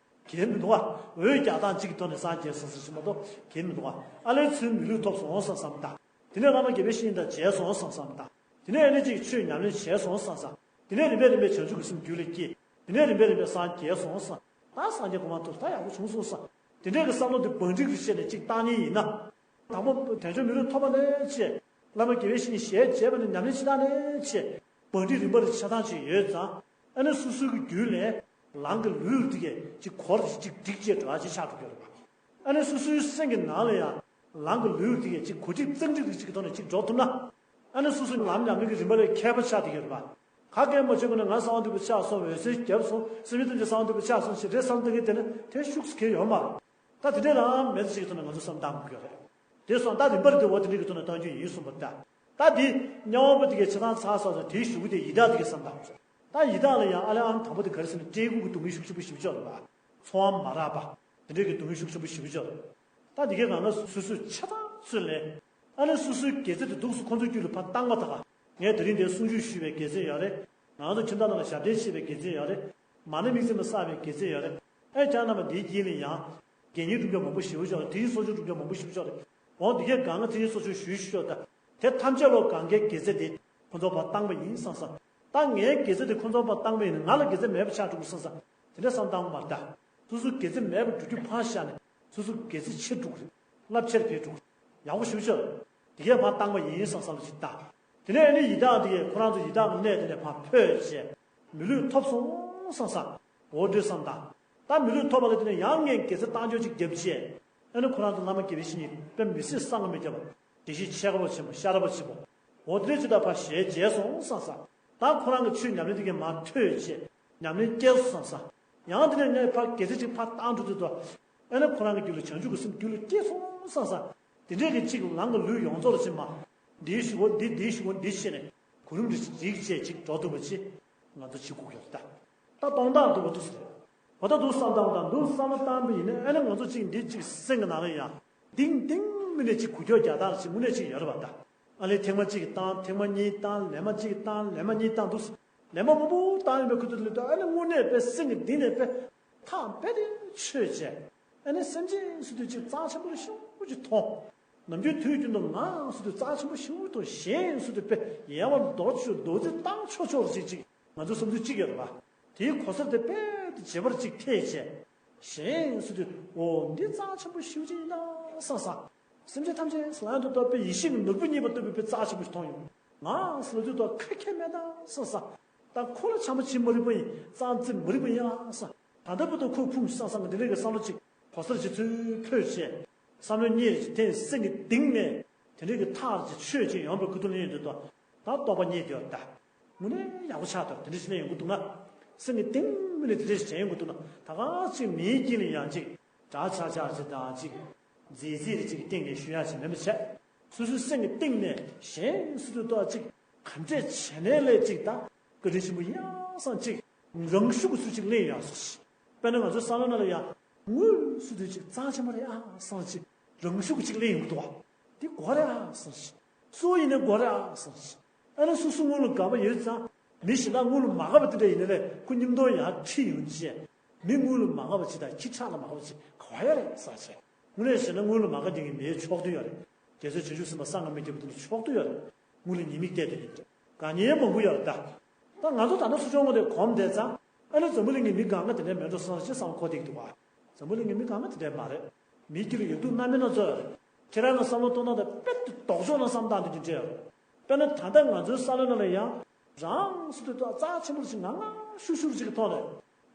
གེ་མི་འདུག་བ། འོད་རྒྱག་སྟངས་གཅིག་གི་ཐོག་ནས་སངས་རྒྱས་སོང་ས་རུ་ཕྱིན་མ་གཏོགས་གེ་མི་འདུག་བ། ཨ་ལས་ཚུར་མི་ལུས་ཐོབ་སོང་བསམ་བསམ་དང་། དེ་ནས་བླ་མ་དགེ་བའི་བཤེས་གཉེན་དང་མཇལ་སོང་བསམ་བསམ་དང་། དེ་ནས་ཨ་ནི་གཅིག་ཆོས་ཉམས་ལེན་བྱས་སོང་བསམ་བསམ། དེ་ནས་རིམ་པས་རིམ་པས་བྱང་ཆུབ་ཀྱི་སེམས་རྒྱུད་ལ་སྐྱེས། དེ་ནས་རིམ་པས་རིམ་པས་སངས་རྒྱས་སོང་བསམ། ད་སངས་རྒྱས་གོ་འཕང་ཐོབ་ད་ཡག་པོ་བྱུང་སོང་བསམ། དེ་འདྲའི་གི་བསམ་བློ་དེ་བང་སྒྲིག་རུ་བྱས་ནས་གཅིག་བཏང་མཁན་ཡིན་ན། དང་པོ་དལ་འབྱོར་མི་ལུས་ཐོབ་པ་ནས་བྱས། བླ་མ་དགེ་བའི་བཤེས་གཉེན་ཞལ་མཇལ་བ་ནས་ཉམས་ལེན་བྱེད་སྟངས་ནས་བྱས། བང་སྒྲིག་རིམ་པ་རེ་ཆ་ཚང་ཅིག་ཡོད་ཙང་། ཨ་ནི་སོ་སོའི་གི་རྒྱུད་ལས་ལམ་གྱི་ལུས་དེ་གས་ཅིག་འཁོར་ཅིག་སྒྲིག་བྱས་འགྲོ་བ་ཅིག་ཆགས་འགྲོ་གི་ཡོད་རེད་པ། ཨ་ནི་སོ་སོའི་སེམས་ཀྱི་ནང་ལ་ཡང་ལམ་གྱི་ལུས་དེ་གས་ཅིག་གོ་སྒྲིག་གཙང་སྒྲིག་རེ་ཅིག་གི་ཐོག་ནས་ཅིག་འགྲོ་ཐུབ་ན། ཨ་ནི་སོ་སོའི་ལམ་ཉམས་ལེན་གྱི་རིམ་པ་ལས་མཁས་པ་ཆགས་བསྡད་ཀྱི་ཡོད་རེད་པ། ག་གེ་མ་བྱས་ཀུན་ནས་ང་གསང་བ་འདུས་པ་ཆགས་སོང་འོད་གསལ་བརྒྱབ་སོང་སེམས་ཅན་ཐམས་ཅད་གསང་བ་འདུས་པ་ཆགས་སོང་ཞེས་རེ་བསམ་བཏང་གི་བསྡད་ན་དེ་ཤུགས་སུ་གེ་ཡོད་མ་རེད། ད་དེ་འདྲའི་ལའང་མེད་ཚེ་ཞིག་ཐོག་ནས་ང་ཚོ་བསམ་བཏང་དགོས་ཀྱི་རེད། དེ་སོང་ད་རིམ་པར་དེ་འོ་དེ་འདྲའི་གི་ཐོག་ནས་བཏང་རྒྱུ་ཡིན་གསུངས་པ་ད། ད་དེ་དམྱལ་བ་པོ་དེ་གའི་ཆ་ཚང་ཚར་སོང་དེའི་གཞུག་གུ་དེ་ཡི་དྭགས་དེ་གའི་བསམ་བཏང་དགོས་རེད། ད་ཡི་དྭགས་ལ་ཡང་ཨ་ལས་ཨང་དང་པོ་དེ་ག་རེ་ཟེར་ན་སྐྲའི་ཁུང་གི་སྡུག་བསྔལ་ཤུགས་ཆེན་པོ་ཞེ་པོ་ཅིག་ཡོད་རེད་པ། ཚོར་བ་མ་རག་པ། དེ་འདྲའི་གི་སྡུག་བསྔལ་ཤུགས་ཆེན་པོ་ཞེ་པོ་ཅིག་ཡོད་རེད། ད་དེ་གའི་སྒང་ལ་སོ་སོས་ཆ་ཚང་ ཚོད་ལས། ཨ་ནི་སོ་སོའི་དགེ་རྩ་དེ་འདུག་སེ་ཁོང་ཚོའི་རྒྱུད་ལ་ཕར་བཏང་བ་དང་། ངས་དེ་རིང་འདིར་གསུང་ཆོས་ཞུས་པའི་དགེ་རྩ་ཡོད་རེད། ང་ཚོ་ཁྱིམ་ཚང་ནང་ལ་ཞབས་བརྟན་བྱས་པའི་དགེ་རྩ་ཡོད་རེད། མ་ཎི་དམིགས་བརྩེ་མ་བསགས་པའི་དགེ་རྩ་ཡོད་རེད། ཨེ་ཁྱེད་རྣམ་པ་འདིའི་དཀྱིལ་ལ་ཡང་། དགེ་བསྙེན་སྒྲུབ་མཁན་མང་པོ་ཞེ་པོ་ཅིག་ཡོད་རེད། དེ་བཞིན་གསོ་སྦྱོང་སྒྲུབ་མཁན་མང་པོ་ཞེ་པོ་ཅིག་ཡོད་རེད། འོ་འདི་གས་གང་ག་དེ་བཞིན་གསོ་སྦྱོང་ཞུས་ཞུས་ཆོག་ད། དེ་ཐམས་ཅད་ལོ་གང་གའི་དགེ་རྩ་དེ་ཁོ་ཚོ་ཕར་བཏང་པ་ཡིན་བསམ་བསམ། ད་ངའི་དགེ་རྩ་དེ་ཁོ་ཚོ་ཕར་བཏང་པ་ཡིན་ན་ང་ལ་དགེ་རྩ་མེད་པ་ཆགས་འགྲོ་གི་བསམ་བསམ། དེ་འདྲ་བསམ་བཏང་བ་མ་རེད་ད། སོ་སོ་དགེ་རྩ་མེད་པ་འགྲོ་རྒྱུ་ཕར་བཞག་ནས་སོ་སོ་དགེ་རྩ་ཆེ་འགྲོ་གི་རེད། རླབས་ཆེར་འཕེལ་འགྲོ་གི་རེད། ཡག་པོ་ཞེ་པོ་ཅིག་ཡོད་རེད། དེ་གས་ཕར་བཏང་པ་ཡིན་བསམ་བསམ་ལ་ཅིག་ལྟ། དེ་ནས་ཨ་ནི་ཡི་དྭགས་དེ་གས་ཁོ་རང་ཚོ་ཡི་དྭགས་ཀྱི་གནས་དེ་ནས་ཕར་འཕོས་བྱས། མི་ལུས་ཐོབ་སོང་བསམ་བསམ། འོ་འདྲ་བསམ་དང་། ད་མི་ལུས་ཐོབ་པ་ལ་དེ་ནས་ཡང་ངས་དགེ་རྩ་བཏང་ཆོག་ཅིག་བརྒྱབ་བྱས། ཨ་ནི་ཁོ་རང་ཚོ་བླ་མ་དགེ་བའི་བཤེས་གཉེན་དཔེ་མི་སྲིད་གསང་སྔགས་མི་བརྒྱབ་པ། དགེ་བཤེས་ཆེ་ཁ་པོ་ཆེན་པོ་ཤ་ར་པ་ཆེན་པོ། འོ་དེ་འདྲ་ཅིག་ད་ཕར་ཞལ་མཇལ་སོང་བསམ་བསམ། ད་ཁོ་རང་གི་ཆོས་ཉམས་ལེན་དེ་གས་མར་ཐོས་བྱས། ཉམས་ལེན་སྐྱེས་སོང་བསམ་བསམ། ཡང་དེ་ནས་ངས་ཕར་དགེ་རྩ་ཅིག་ཕར་བཏང་འགྲོ་དུས་དོ། ཨ་ནི་ཁོ་རང་གི་རྒྱུད་ལ་བྱང་ཆུབ་ཀྱི་སེམས་རྒྱུད་ལ་སྐྱེས་སོང་བསམ་བསམ། དེ་འདྲས་ཀྱི་ཅིག་ལང་གི་ལུས་ཡོངས་རྫོགས་ལ་ཕྱིན་མ། འདིའི་གཞུག་གུ་འདི་འདིའི་གཞུག་གུ་འདི་བྱས་ནས་གོ་རིམ་རིགས་རིགས་བྱས་ཅིག་འགྲོ་ཐུབ་པ་ཅིག་ང་ཚོ་བྱེད་དགོས་ཀྱི་རེད་ད། ད་སྟོང་བདག་འདུག་པ་འདུག་ཟེར། འོ་ད་འདུག་བསམ་བཏང་དང་འདུག་བསམ་བློ་བཏང་པ་ཡིན་ན་ཨ་ནི་ང་ཚོ་ཅིག་འདི་ཅིག་སེམས་ཀྱི་ནང་ལ་ཡང་ཏིང་ཏིང་མི་ནས་ཅིག་འགུལ་སྐྱོད་རྒྱག་སྟངས་ཅིག་དངོས་གནས་ཅིག་ཡོད་རེད་པ་ད། ཨ་ལས་ཐེངས་མ་གཅིག་བཏང་ཐེངས་མ་གཉིས་བཏང་ལས་མ་གཅིག་བཏང་ལས་མ་གཉིས་བཏང་འདུག་ལས་མ་མང་པོ་བཏང་ཡོད་པའི་ཁུ་ཚུར་ལས་ད་ཨ་ནི་དངོས་གནས་དཔེ་སེམས་ཀྱི་གཏིང་ནས་དཔེ་ཐག་རྦད་དེ་ཆོད་བྱས། ཨ་ནི་སེམས་ཅན་སུ་དུས་ཅིག་རྩ་ཆེན་པོ་ཞེ་པོ་ཅིག་མཐོང་། ནམ་རྒྱུན་དུས་རྒྱུན་དུ་ང་སུ་དུས་རྩ་ཆེན་པོ་ཞེ་པོ་དང་གཞན་སུ་དུས་དཔེ་ཡལ་བར་འདོར་ཆོག་རྡོག་རྫིས་བཏང་ཆོག་ཆོག་ཅིག་ཅིག་ང་ཚོ་བསམ་ཚུལ་གཅིག་ཡོད་རེད་པ། དེའི་གོ་སར་དེ་དཔེ་དེ་བརྗེད་པར་གཅིག་ཐེ་བྱས། གཞན་སུ་དུས་འོ་འདི་རྩ་ཆེན་པོ་ཞེ་པོ་ཅིག་ཡིན་ན་བསམ་བསམ། སེམས་ཅན་ཐམས་ཅད་ལ་ཡང་དུ་བཏབ་པའི་ཡེ་ཤེས་ཀྱི་ནོར་བུ་རྙེད་པ་ལྟ་བུའི་དཔེ་རྩ་ཆེན་པོ་ཞིག་མཐོང་ཡོང་། ང་ཟེར་ལ་དུས་ད་ཁ་ཁྱེར་མེད་ན་བསམ་བསམ། ད་ཁོ་ལ་བྱམས་པོ་བྱེད་མ་རིག་པ་ཡིན་རྩ་འཛིན་མ་རིག་པ་ཡིན་ཨ་བསམ། ད་ལྟ་བུ་དུ་ཁོ་ཕུང་བསམ་བསམ་གི་འདི་འདྲ་གི་བསམ་བློ་ཅིག་གོ་སར་ཅིག་ཚུར་འཕོས་བྱས། བསམ་བློ་གཉིས་ཐེངས་སེམས་ཀྱི་གཏིང་ནས་དེ་འདྲ་གི་ཐག་ཅིག་ཆོད་ཅིག་ཡོང་པའི་ཁུ་ཐུ་ལེན་ཡོང་དུས་ད་ད་རྟོགས་པ་རྙེད་དེ་ཡོད་ད། དངོས་གནས་ཡག་པོ་ཆགས་ཐུབ་དེ་འདྲ་ཞིག་ལེན་ཡོང་གི་འདུག་ན། སེམས་ཀྱི་གཏིང་མི་ནས་དེ་འདྲ་ཞིག་བྱས་ཡོང་གི་འདུག་ན་ད་ག་ཅིག་མིའི་དཀྱིལ་ལ་ཡང་ཅིག་འདྲ་ཆགས་ཆགས་ཅིག་དང་ཅིག་མཛེས་མཛེས་རེ་ཅིག་གི་སྟེང་ནས་ཞུ་ཡག་ཅིག་མེད་པ་བྱས། སོ་སོའི་སེམས་ཀྱི་གཏིང་ནས་གཞན་སུ་དུ་ཏོག་ཅིག་ག་འདྲས་བྱས་ནས་ལས་ཅིག་ད་བཀའ་དྲིན་ཆེན་པོ་ཡང་སང་ཅིག་རང་ཤུགས་སུ་ཅིག་ལེན་ཡག་སོ་ཞིག་དཔེར་ན་ང་ཚོའི་བསམ་བློ་ནང་ལ་ཡང་དངུལ་སུ་དུ་ཅིག་རྩ་ཆེན་པོ་རེད་ཨ་སང་ཅིག་རང་ཤུགས་ཅིག་ལེན་ཡོང་གི་འདུག་བ། འདི་དགོས་རེད་ཨ་སང་ཅིག་སུ་ཡིན་ནའི་དགོས་རེད་ཨ་སང་ཅིག་ཨ་ནི་སོ་སོ་དངུལ་ལ་དགའ་པོ་ཡོད་ཙང་མི་གཞན་དག་དངུལ་ལ་མ་དགའ་བ་དེ་འདྲ་ཡིན་ན་ལས་ཁོ་སྙིང་སྟོབས་ཡར་ཁྲིད་ཡོང་ཅེས། མི་དངུལ་ལ་མ་དགའ་བ་ཅིག་དང་ཁྱི་ཁྲག་ལ་མ་དགའ་བ་ཅིག་ག་བ་ཡོད་རེད་ཟེར་བྱས། དངོས་གནས་བྱས་ན་དངུལ་ལ་མ་དགའ་མཁན་གྱི་མིའི་ཕྱོགས་བསྡུས་ཡོད་རེད། རྒྱལ་སྲས་བྱང་ཆུབ་སེམས་དཔའ་གསང་སྔགས་མི་རྒྱལ་པོ་དེ་ནི་ཕྱོགས་བསྡུས་ཡོད་རེད། དངུལ་ལ་ཉེས་དམིགས་བལྟས་དེ་ཡིན་འདྲ། དགའ་ཉེ་མང་པོ་ཡོད་རེད་ད། ད་ང་ཚོ་ད་ལྟ་སུ་ཆུང་ངུ་དེ་གོམས་བསྡད་ཙང་ཨ་ནི་འཛམ་བུ་གླིང་གི་མི་གང་ག་དེ་འདྲའི་མེད་འགྲོ་བསམ་ཅེས་བསམ་བློ་འཁོར་བསྡད་ཀྱི་འདུག་བ། འཛམ་བུ་གླིང་གི་མི་གང་ག་དེ་འདྲའི་མ་རེད། མིའི་དཀྱིལ་ལ་ཡོད་དུས་རྣམ་སྨིན་སྣ་ཚོགས་ཡོད་རེད། ཁྱེད་རང་གི་བསམ་བློ་གཏོང་སྟངས་དེ་དཔེ་ལྡོག་ཕྱོགས་ན་བསམ་སྟངས་དེ་འདྲ་འདྲ་ཡོད་རེད། དཔེར་ན་ད་ལྟ་ང་ཚོའི་བསམ་བློ་ནང་ལ་ཡང་རང་སུ་དུ་ཏོག་རྩ་ཆེན་པོ་ཞིག་ངང་ངང་ཤུགས་ཤུགས་ཅིག་གི་ཐོག་ནས་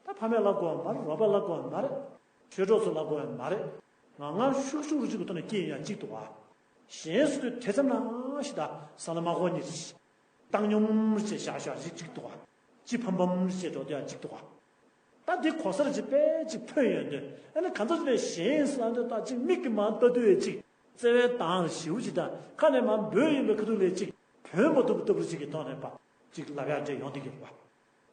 ད་ཕ་མས་ལབ་དགོས་པ་མ་རེད། རོགས་པས་ལབ་དགོས་པ་མ་རེད། ཆོས་གྲོགས་ཚོས་ལབ་དགོས་པ་མ་རེད། ངང་ངང་ཤུགས་ཤུགས་ཅིག་གི་ཐོག་ནས་སྐྱེས་ཡོང་ཡག་ཅིག་འདུག་བ། གཞན་སུ་དུ་དེ་ཙམ་ནང་ཞིག་ད་བསམ་བློ་མ་འཁོར་ཉིད་ཅིག་བཏང་སྙོམས་བྱས་བཞག་བཞག་ཅིག་ཅིག་འདུག་བ། ཅི་ཕམ་ཕམ་བྱས་འགྲོ་དུས་ཡང་ཅིག་འདུག་བ། ད་འདི་གོ་སར་ཅིག་དཔེ་ཅིག་འཕོས་ཡོང་དུས་ཨ་ནི་གང་ཚོད་ཅིག་ལས་གཞན་ཟེར་ལབ་དུས་ད་ཅིག་མིག་གིས་མར་ལྟ་དུས་ཅིག་བརྩེ་བའི་མདངས་ཞེ་པོ་ཅིག་དང་ཁ་ནས་མར་འབོད་ཡོང་པའི་ཁ་ཐུག་ལས་ཅིག་བོས་མ་ཐུབ་ལྟ་བུ་ཅིག་གི་ཐོག་ནས་པ་ཅིག་ལབ་ཡག་འདྲ་ཡོང་བསྡད་ཀྱི་རེད་བ།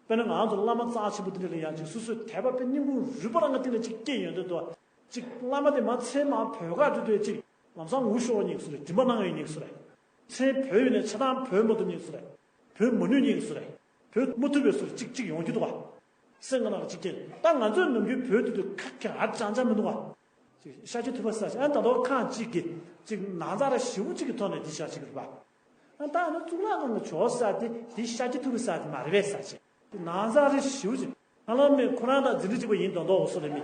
དཔེར་ན་ང་ཚོ་བླ་མ་རྩ་ཆེན་པོ་འདི་འདྲ་ལ་ཡང་ཅིག་སོ་སོའི་དད་པ་དཔེ་སྙིང་ཁུང་རུས་པ་རང་གི་སྟེང་ནས་ཅིག་སྐྱེས་ཡོང་དུས་དོ། ཅིག་བླ་མ་དེ་མར་མཚན་མར་འབོད་ག་འགྲོ་དུས་ཅིག་ལམ་སང་ངུ་ཤོར་བ་ཉིད་སུ་རེད། མགྲིན་པ་གནང་ཡོད་ཉིད་སུ་རེད། མཚན་འབོད་ཡོང་ནས་ཆ་ཚང་འབོད་མ་ཐུབ་ཉིད་སུ་རེད། འབོད་མ་ནུས་ཉིད་སུ་རེད། འབོད་མ་ཐུབ་པའི་སུ་རེད་ཅིག་ཅིག་ཡོང་རྒྱུ་འདུག་བ། སེམས་ཀྱི་ནང་ལ་ཅིག་སྐྱེས་ད་ང་ཚོས་ནམ་རྒྱུན་འབོད་དུས་དུས་ཁ་ག་ཅང་ཅང་མི་འདུག་བ། ཅིག་ཤཱཀྱ་ཐུབ་པ་ཟེར་ཅིག་ཨ་ད་དོ་ཁ་ཅིག་གིས་ཅིག་ན་ཚ་ར་ཞེ་པོ་ཅིག་གི་ཐོག་ནས་འདི་བཞག་ཅིག་རེད་པ། ཨ་ད་ཨ་ནི་གཙུག་ལག་ཁང་གི་ཇོ་བོ་ཟེར་དེ་དེ་ཤཱཀྱ་ཐུབ་པ་ཟེར་དེ་མ་རེད་པས་ཟེར་ཅིག་དེ་ན་ཚ་རེ་ཞེ་པོ་ཅིག་ཧ་ལམ་མི་ཁོ་རང་དང་འཛིན་གྲྭ་གཅིག་པ་ཡིན་མདོག་མདོག་འོ་སོ་རེད་མི།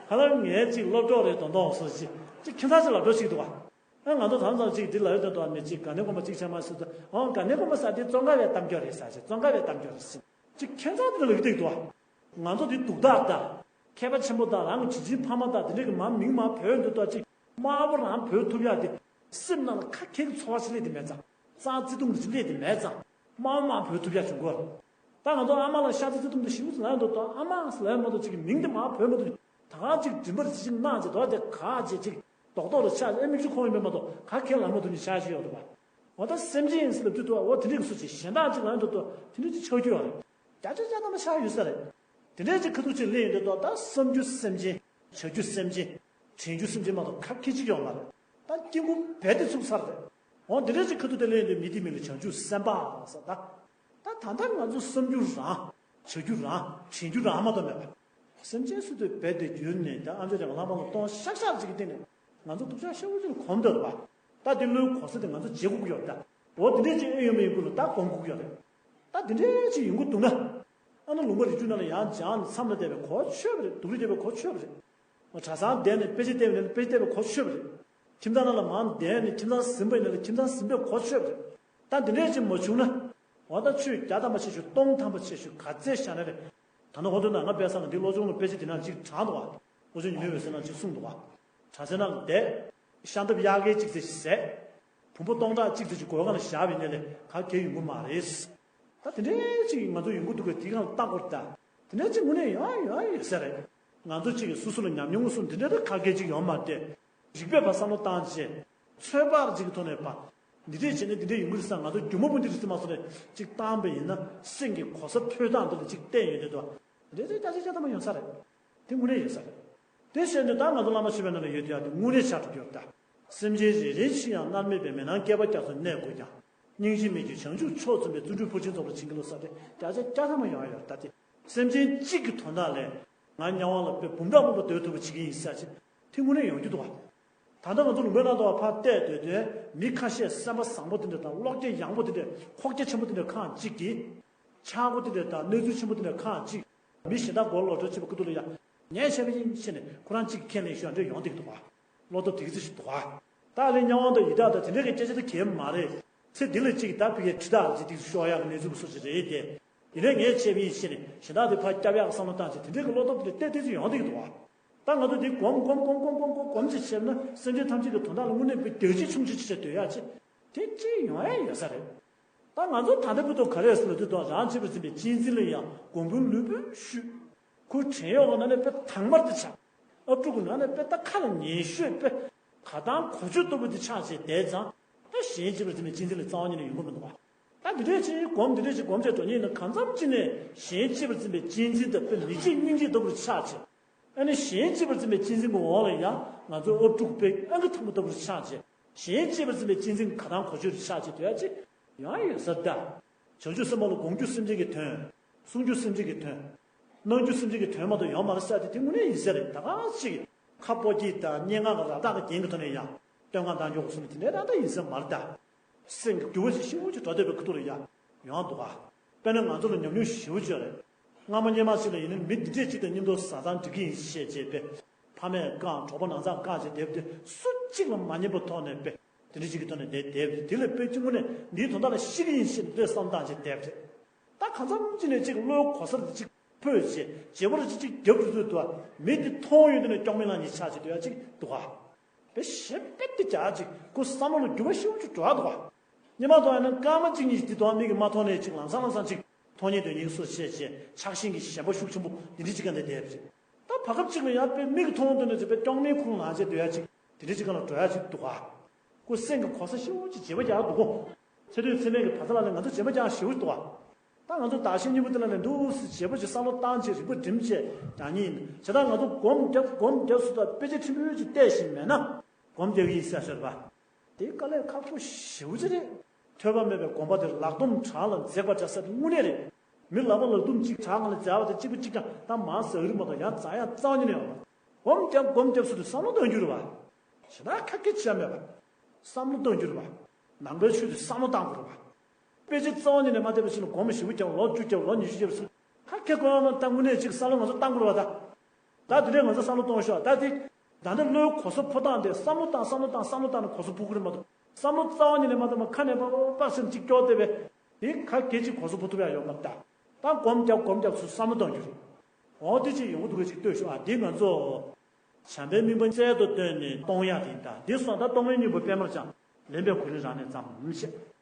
ཧ་ལམ་ངའི་ཅིག་སློབ་གྲོགས་རེད་མདོག་མདོག་འོ་སོ་ཅིག་ཅིག་ཁྱད་མཚར་ཅིག་ལབ་འགྲོ་ཞིག་འདུག་བ། ཨ་ང་ཚོ་དམ་ཙམ་ཅིག་འདི་ལ་ཡོད་དོན་དུ་མི་གཅིག་ག་ནས་གོ་མ་གཅིག་ཆ་མ་སྲིད་དུ་ཨོ་ག་ནས་གོ་མ་ས་དེ་ཙོང་ཁ་བའི་གཏམ་རྒྱུད་རེད་ཟེར་ཅིག་ཙོང་ཁ་བའི་གཏམ་རྒྱུད་རེད་ཟེར་ཅིག་ཁྱད་མཚར་དེ་ལ་ཡོད་དེ་འདུག་ཨ། ང་ཚོ་འདི་སྡུག་ཐག་དང་མཁས་པ་ཆེན་པོ་དང་རང་གི་བྱིན་ཅན་ཕ་མ་དང་དེ་འདྲ་གི་མ་མིང་མ་བོས་འདུག་ཏོ་ཅིག་དམར་པོ་རང་བོས་ཐུབ་ཡག་དེ་སེམས་ནང་ལ་ཁ་ཁེག་གི་ཚོར་བ་ཞིག་སླེབས་དེ་མེད་ཙང་རྩ་བརྩེ་དུང་གི་སླེབས་དེ་མེད་ཙང་དམར་པོ་མ་བོས་ཐུབ་ཡག་བྱུང་གོ། ད་ང་ཚོ་ཨ་མ་ལ་ཤ་ཚ་བརྩེ་དུང་དུ་ཞིབ་ལ་འདུག་ཏོ་ཨ་མ་ལ་མ་གཏོགས་ཅིག་གི་མིང་དེ་མ་བོས་མ་ཐུབ་ད་ག་ཅིག་མགྲིན་པར་ཅིག་གནང་ཅིག་དོ་དེ་ག་ཅིག་ཅིག་རྡོག་རྡོག་ལ་ཆགས་ཨེ་མིག་ཆུ་ཁོང་ཡིན་པས་མ་གཏོགས་ག་ཁས་ལེན་མ་ཐུབ་ནི་ཆགས་ཤིག་ཡོད་རེད་པ། འོ་ད་སེམས་ཅན་ཡིན་ཟེར་ལབ་དུས་དུ་འོ་དེ་འདྲའི་སུ་ཅིག་གཞན་དག་ཅིག་ལ་འདུག་ཏོ་དེ་འདྲ་ཅིག་ཆགས་རྒྱུ་ཡོད་རེད། བརྒྱ་ཆ་བརྒྱ་ཐམ་པ་ཆགས་ཡོད་ས་རེད། དེ་འདྲའི་ཅིག་ཁ་ཐུག་ཅིག་སླེབས་ཡོང་དུས་དོ་ད་བསམ་རྒྱུ་སེམས་ཅན་བྱ་རྒྱུ་སེམས་ཅན་དྲན་རྒྱུ་སེམས་ཅན་མ་གཏོགས་ག་ཁེ་ཅིག་ཡོད་མ་རེད། ད་དཀྱིལ་འཁོར་རྦད་དེ་ཚུགས་ཚར་རེད། འོ་འདི་འདྲ་ཅིག་ཁ་ཐུག་དེ་ལེན་དུས་མི་དེ་མིང་ལ་བྱང་ཆུབ་སེམས་དཔའ་ཟེར། ད་ད་ད་ལྟ་ང་ཚོ་བསམ་རྒྱུ་རང་། བྱ་རྒྱུ་རང་། དྲན་རྒྱུ་རང་མ་གཏོགས་མེད་པ། སེམས་ཅན་སུ་དེ་རྦད་དེ་བརྒྱུད་ནས་ད་ཨ་མཆོག་དེ་ལ་ལྷག་པ་ལ་གཏོང་ཤག་ཤག་ཅིག་གི་སྟེང་ནས་ང་ཚོ་སྡུག་ཅག་ཤ་བོ་ཅིག་ལ་གོམས་འདོད་པ། ད་དེ་བློའི་གོ་ས་དེ་ང་ཚོ་བརྗེ་དགོས་ཀྱི་ཡོད་ད། འོ་དེ་འདྲས་ཅིག་ཨེ་ཡོད་མེད་ཡིན་ཁུལ་ལ་ད་གོམས་དགོས་ཀྱི་ཡོད་རེད། ད་དེ་འདྲས་ཅིག་ཡོང་གི་འདུག་ན། ཨ་ནི་ལུང་པ་རི་ཆུ་ནང་ལ་ཡང་སྦྱངས་ནས་མཚམས་ལ་བསྡད་པའི་གོ་ཆོད་པ་རེད། སྡུག་རུས་བསྡད་པའི་གོ་ཆོད་པ་རེད། གྲྭ་ཚང་བསྡད་ནས་དཔེ་ཆ་བལྟས་པ་ཡིན་ན་དཔེ་ཆ་བལྟས་པའི་གོ་ཆོད་པ་རེད། ཁྱིམ་ཚང་ནང་ལ་མར་བསྡད་ནས་ཁྱིམ་ཚང་ཟིན་པ་ཡིན་ན་ལ་ཁྱིམ་ཚང་ཟིན་པའི་གོ་ཆོད་པ་རེད། ད་འདི་འདྲས་ཅིག་མ་བྱུང་ན། འོ་ད་ཆོས་བརྒྱ་ཐམ་པ་བྱས་ཞུ་སྟོང་ཐམ་པ་བྱས་ཞུ་ག་ཚད་བཞག་ན་རེད། ད་ནི་འོ་དོ་ན་ང་དཔེ་བསམ་ན་འདི་བློ་སྦྱོང་ལ་དཔེ་ཆ་འདི་ནང་ཅིག་དྲངས་འདུག་བ། འོ་ཅོ་ཉི་མའི་འོད་ཟེར་ནང་ཅིག་གསུངས་འདུག་བ། གྲྭ་ཚང་ནང་ལ་བསྡད། ཤ་འདབ་གཡག་གེ་གཅིག་ཙམ་ཞིག་བཟས། བུམ་པ་སྟོང་ཕྲག་གཅིག་ཙམ་ཞིག་སྒོ་ཁ་ལ་བཞག་པ་ཡིན་ན་ལས་ག་གེ་ཡོང་གི་མ་རེད། ད་དེ་འདྲའི་ཅིག་ང་ཚོ་ཡོང་གི་འདུག་གས། དེ་གང་ལ་ལྟ་དགོས་རེད་ད། དེ་འདྲའི་ཅིག་དངོས་གནས་ཡོང་ཡོང་ཡོད་ས་རེད། ང་ཚོ་གཅིག་གིས་སོ་སོ་ལ་ཉམས་མྱོང་གསུམ་དེ་འདྲ་ད་ག་གེ་ཅིག་ཡོང་མ་རེད་དེ། རིག་པས་ཕར་བསམ་བློ་བཏང་བྱས། ཚོད་དཔག་ཅིག་གི་ཐོག་ནས་ཕར། འདི་འདྲས་བྱས་ན་འདི་འདྲས་ཡོང་གི་རེད་བསམ། ང་ཚོ་སྒྱུ་མ་པོ་འདི་རེད་ཟེར་མ་སོང་ནས་ཅིག་བཏང་པ་ཡིན་ན་སེམས་ཀྱི་གོ་ས་འཕོས་སྟངས་འདི་ལ་ཅིག་བལྟས་ཡོང་དུས་དོ། འདི་འདྲས་ཅིག་སྐྱ་ཆ་སྐྱ་ཐ་མ་ཡོང་ས་རེད། དེ་དངོས་གནས་ཡོད་ས་རེད། དེ་བཤད་དུས་ད་ང་ཚོ་བླ་མ་མཆོད་པའི་ནང་ལ་ཡོད་དུས་ཡ་དེ་དངོས་གནས་ཆགས་འགྲོ་རྒྱུ་རེད་ད། སེམས་ཅན་རེ་རེའི་ཕྱིར་ཡང་མནར་མེད་པའི་མེ་ནང་བསྐལ་པ་བསྐྱབ་སོང་གནས་དགོས་ཀྱང་། སྙིང་རྗེ་མིག་གིས་བྱང་ཆུབ་མཆོག་འཛིན་པའི་བརྩོན་འགྲུས་ཕར་ཕྱིན་རྫོགས་པར་བྱིན་གྱིས་རློབས་ཟེར་ཏེ་བརྒྱ་ཆ་བརྒྱ་ཐམ་པ་ཡོང་ཡ་ཡོད་ད་དེ། སེམས་ཅན་གཅིག་གི་དོན་དག་ལས་ང་དམྱལ་བ་ལ་དཔེ་འབུམ་ཕྲག་འབུམ་པ་སྡོད་ཐུབ་པ་བྱེད་ཀྱི་ཡིན་ཟེར་ཅིག་དེ་དངོས་གནས་ཡོང་རྒྱུ་འདུག་བ། ད་ལྟ་ང་ཚོ་ལུང་པའི་ནང་དུ་བ་ཕར་བལྟས་སྡོད་དུས་མི་ཁ་ཤས་སེམས་པ་བཟང་པོ་དེ་འདྲ་དང་བློ་སྐྱེད་ཡངས་པོ་དེ་འདྲ་ཁོག་རྒྱ་ཆེན་པོ་དེ་འདྲ་ཁག་ཅིག་གིས། ཆག་སྒོ་དེ་འདྲ་དང་གནས་ཚུལ་ཆེན་པོ་དེ་འདྲ་ཁག་ཅིག་མི་གཞན་དག་མགོ་ལོག་འགྲོ་བྱེད་པ་ཀུ་ཏུ་ལ་ཡ། ངས་བྱས་པ་ཡིན་ཞེས་ནས་ཁོ་རང་གཅིག་གིས་ཁས་ལེན་ཞུ་ཡ་འདྲ་ཡོང་བསྡད་ཀྱི་འདུག་བ། བློ་སྟོབས་དེ་ག་ཚོད་ཞིག་འདུག་བ། ད་ལས་དམྱལ་བ་དང་ཡི་དྭགས་དང་དེ་འདྲ་གི་སྐད་ཆ་དེ་གལ་མ་རེད། ཚེ་འདི་ལ་གཅིག་ད་ཕ་གིའི་ཁྲི་ཐག་ལ་གཅིག་ཏིག་ཤོག་ཡག་གི་གནས་ཚུལ་གྱི་སོ་ཞིག་རེད་དེ། ཡིན་ནའི་ངས་བྱས་པ་ཡིན་ཞེས་ནས་གཞན་དག་དེ་ཕར་སྐྱབས་ཡག་གི་བསམ་བློ་བཏང་བྱས་དེ་འདྲ་གི་བློ་སྟོབས་དེ་ཏོག་ཙམ་ཡོང་བསྡད་ཀྱི་འདུག་བ། ད་ང་ཚོ་འདི་སྒོམ་སྒོམ་སྒོམ་སྒོམ་སྒོམ་སྒོམ་ཅིག་བྱས་ན་སེམས་ཅན་ཐམས་ཅད་ཀྱི་དོན་དག་ལ་དངོས་གནས་དཔེ་རྒྱལ་གཅེས་ཆུང་ཆུང་ཅིག་བྱས་སྡོད་ཡག་ཅིག་དེ་ཅིག་ཡོང་ཡ་ཡོད་ས་རེད། ད་ང་ཚོ་ད་ལྟ་བར་དུ་ག་རེ་ཟེར་ལབ་དུས་ད་རང་གཅེས་པར་འཛིན་པའི་གཅེས་འཛིན་ལ་ཡང་མགོན་པོའི་ལུས་པོས་ཞུས། ཁོའི་བྲན་གཡོག་གི་ནང་ནས་དཔེ་དྭངས་མར་དེ་ཆགས། ཨབ་ཕྲུག་གི་ནང་ནས་དཔེ་ད་ཁ་ལ་ཉན་ཤོས་དཔེ་ག་དང་གོ་ཆོད་ལྟ་བུ་དེ་ཆགས་བྱས་བསྡད་ཙང་ད་གཞན་གཅེས་པར་འཛིན་པའི་གཅེས་འཛིན་ལ་རྩ་བ་ཉིད་ནས་ཡོང་གི་མི་འདུག་བ། ད་འདི་འདྲས་ཅིག་སྒོམ་འདི་འདྲས་ཅིག་སྒོམ་བྱས་འགྲོ་ཉིན་ནི་གང་འཚམ་ཅིག་ནས་གཞན་གཅེས་པར་འཛིན་པའི་གཅེས་འཛིན་དེ་དཔེ་མི་གཅིག་སྙིང་གཅིག་ལྟ་བུར་ཆགས་བྱས། ཨ་ནི་གཞན་གཅེས་པར་འཛིན་པའི་གཅེས་འཛིན་གྱི་འོག་ལ་ཡང་ང་ཚོའི་ཨབ་ཕྲུག་དཔེ་ཨང་ཀི་ཐང་པོ་ལྟ་བུར་ཆགས་བྱས། གཞན་གཅེས་པར་འཛིན་པའི་གཅེས་འཛིན་ག་དང་གོ་ཆོད་དུ་ཆགས་བྱས་སྡོད་ཡ་ཅིག་ཡོང་ཡ་ཡོད་ས་རེད་ད། བྱང་ཆུབ་སེམས་དཔའ་ལ་སྒོམ་རྒྱུ་སེམས་ཅན་གྱི་དོན། གསུང་རྒྱུ་སེམས་ཅན་གྱི་དོན། གནང་རྒྱུ་སེམས་ཅན་གྱི་དོན་མ་གཏོགས་ཡོང་མ་རེད་ཟེར་ཏེ་དེ་དངོས་གནས་ཡིན་ས་རེད། ད་ག་ཅིག་ཁ་སྤོ་སྐྱེས་དང་སྙན་ངག་གི་ར་དྭགས་ཀྱི་རྒྱན་གྱི་ཐོག་ནས་ཡང་བསྟོད་བསྔགས་གཏང་རྒྱུ་གོ་སོང་ནས་དེ་འདྲའི་ར་དྭགས་ཡིན་ས་མ་རེད་ད། སེམས་ཀྱི་འགྱུར་བ་ཞིག་ཤིན་ཏུ་འགྲོ་བསྡད་པའི་ཁ་ཐུག་ལ་ཡང་ཡོང་འདུག་ག་དཔེར་ན་ང་ཚོ་ལ་ཉམས་མྱོང་ཞེ་པོ་ཅིག་ཡོད་རེད། སྔ་མ་སྔོན་མ་ཞིག་ལ་ཡིན་ན་མི་འདི་འདྲས་ཅིག་དང་མཉམ་དུ་བཟའ་ཚང་འགྲིག་གི་ཡིན་ཞེས་བྱས་པས། ཕ་མས་བཀག་གྲོགས་པོ་ནང་ཚང་བཀག་བྱས་བསྡད་པ་དེ་སུ་གཅིག་ལ་མ་ཉན་པའི་ཐོག་ནས་དཔེ། དེ་འདྲ་ཅིག་གི་ཐོག་ནས་བསྡད་བསྡད་པ་དེ་དེ་ལ་དཔེ་གཅིག་དངོས་གནས་འདིའི་དོན་དག་ལ་ཤི་གི་ཡིན་ཞེས་བསམ་བཏང་བྱས་བསྡད་པ་རེད། ད་གང་འཚམ་ཅིག་ནས་ཅིག་བློའི་གོ་ས་རེ་ཅིག་ཕོད་བྱས་བརྗེ་པོ་རེ་ཅིག་ཅིག་རྒྱབ་འགྲོ་དུས་དུ་བ་མི་འདི་མཐོང་ཡོང་དུས་ནས་སྐྱོ་མིག་ནང་ཉིད་ཆགས་བྱས་སྡོད་ཡ་ཅིག་འདུག་ག་དཔེ་ཞེ་པོ་དེ་རྒྱག་ཅིག་ཁོ་བསམ་བློ་ལ་འགྱུར་བ་ཤུགས་ཆུ་འགྲོ་ཡ་འདུག་ག་སྔོན་མ་དང་ཡང་ན་སྐར་མ་གཅིག་གཉིས་ཤིག་དེ་དོན་མིག་གིས་མ་མཐོང་ནས་ཅིག་ལམ་སང་ལམ་སང་ཅིག་མཐོང་ཉིད་དོན་ཉིད་སོ་ཞེས་བྱས་ཆགས་ཞེན་གྱི་ཞེན་པ་ཤུགས་ཆེན་པོ་འདི་འདྲ་ཅིག་ག་འདི་བསྡད་པ་རེད། ད་བར་སྐབས་གཅིག་ལ་ཡང་དཔེ་མིག་གིས་མཐོང་དོན་ནས་ཅིག་དཔེ་སྐྱོ་མིག་ཁུག་ལངས་བྱས་སྡོད་ཡ་ཅིག་དེ་འདྲ་ཅིག་ག་ལ་འགྲོ་ཡ་ཅིག་འདུག་ག་ཁོ་སེམས་ཀྱི་གོ་ས་ཞེ་པོ་ཅིག་བརྗེ་པོ་རྒྱག་འདུག་གོ་ཚེ་སྟོད་ཚེ་སྨད་ཀྱི་བར་མཚམས་ལ་ནི་ང་ཚོ་བརྗེ་པོ་རྒྱག་ཞེ་པོ་འདུག་ག་ད་ང་ཚོ་བདག་གཞན་གཉིས་པོ་དེ་ལ་ནི་འདུག་སེ་བརྗེ་པོ་ཅིག་བསམ་བློ་བཏང་བྱས་རིག་པ་སྒྲིམ་བྱས་རྒྱག་ཉིན་བྱས་ད་ང་ཚོ་སྒོམ་རྒྱབ་སྒོམ་རྒྱབ་སུ་དང་དཔེ་ཆ་ཕྲན་བུ་ཅིག་བལྟས་ཤིང་མེད་ན་སྒོམ་རྒྱག་གི་ཡིན་ཟེར་ཟེར་བ། དེ་དཀའ་ལས་ཁག་པོ་ཞེ་པོ་ཅིག་རེད། ཐོས་པ་མེད་པའི་སྒོམ་པ་དེ་ལག་རྡུམ་བྲག་ལ་འཛེགས་པ་འདྲ་ས་དེ་དངོས་གནས་རེད། མི་ལག་པ་ལག་རྡུམ་གཅིག་བྲག་ལ་འཛེགས་པ་དེ་གཅིག་པུ་གཅིག་རྐྱང་ད་མང་ཟ་གི་རེད་མ་གཏོགས་ཡང་འཛེགས་ཡ་རྩ་བ་ཉིད་ནས་ཡོད་མ་རེད། སྒོམ་རྒྱབ་སྒོམ་རྒྱབ་སུ་དེ་བསམ་བློ་གཏོང་རྒྱུ་རེད་བ། ཞེ་དྲག་ཁ་སྐད་ཆ་མེད་པ། བསམ་བློ་གཏོང་རྒྱུ་རེད་བ། ནང་པའི་ཆོས་དེ་བསམ་བློ་བཏང་དགོས་རེད་བ། དཔེ་ཆ་རྩ་བ་ཉིད་ནས་མ་བལྟས་པ་ཞིག་ལ་སྒོམ་ཞེ་པོ་རྒྱབ་ལོ་བཅུ་རྒྱབ་ལོ་ཉི་ཤུ་རྒྱབ་སུ་ཁ་སྐད་གོ་ཡང་ན་ད་དངོས་གནས་གཅིག་བསམ་བློ་ང་ཚོ་བཏང་དགོས་རེད་བ་ད། ད་དེ་འདྲའི་ང་ཚོ་བསམ་བློ་གཏོང་ཤོག་ད་དེ། ད་ལྟ་བློའི་གོ་ས་ཕོ་བཏང་སྟེ་བསམ་བློ་བཏང་བསམ་བློ་བཏང་བསམ་བློ་བཏང་ནས་གོ་ས་ཕོ་གི་རེད་མ་གཏོགས་བསམ་བློ་རྩ་བ་ཉིད་ནས་མ་བཏང་བ་ཁ་ནས་པག་པག་པག་སེམས་གཅིག་སྐྱོར་བསྡད་པས། དེ་ག་གེ་གཅིག་གོ་ས་ཕོ་ཐུབ་ཡ་ཡོད་མ་རེད་ད། ད་སྒོམ་རྒྱབ་སྒོམ་རྒྱབ་ཚུལ་བསམ་བློ་གཏོང་རྒྱུ་རེད། འོ་དེ་ཅིག་ཡོང་གི་འདུག་ག་ཅིག་ལྟོས་ཤོག་ཨ་འདི་ང་ཚོ། བྱམས་པའི་དམིགས་པ་རྩལ་དུ་བཏོན་ནས་གཏོང་ཡ་དེ་ཡིན་ད་འདི་སོང་ད་གཏོང་མིན་སྙིང་པོ་པད་མར་བཅངས་ལེན་པའི་གོ་རིམ་རང་ནས་བརྩམས་མི་བྱེད།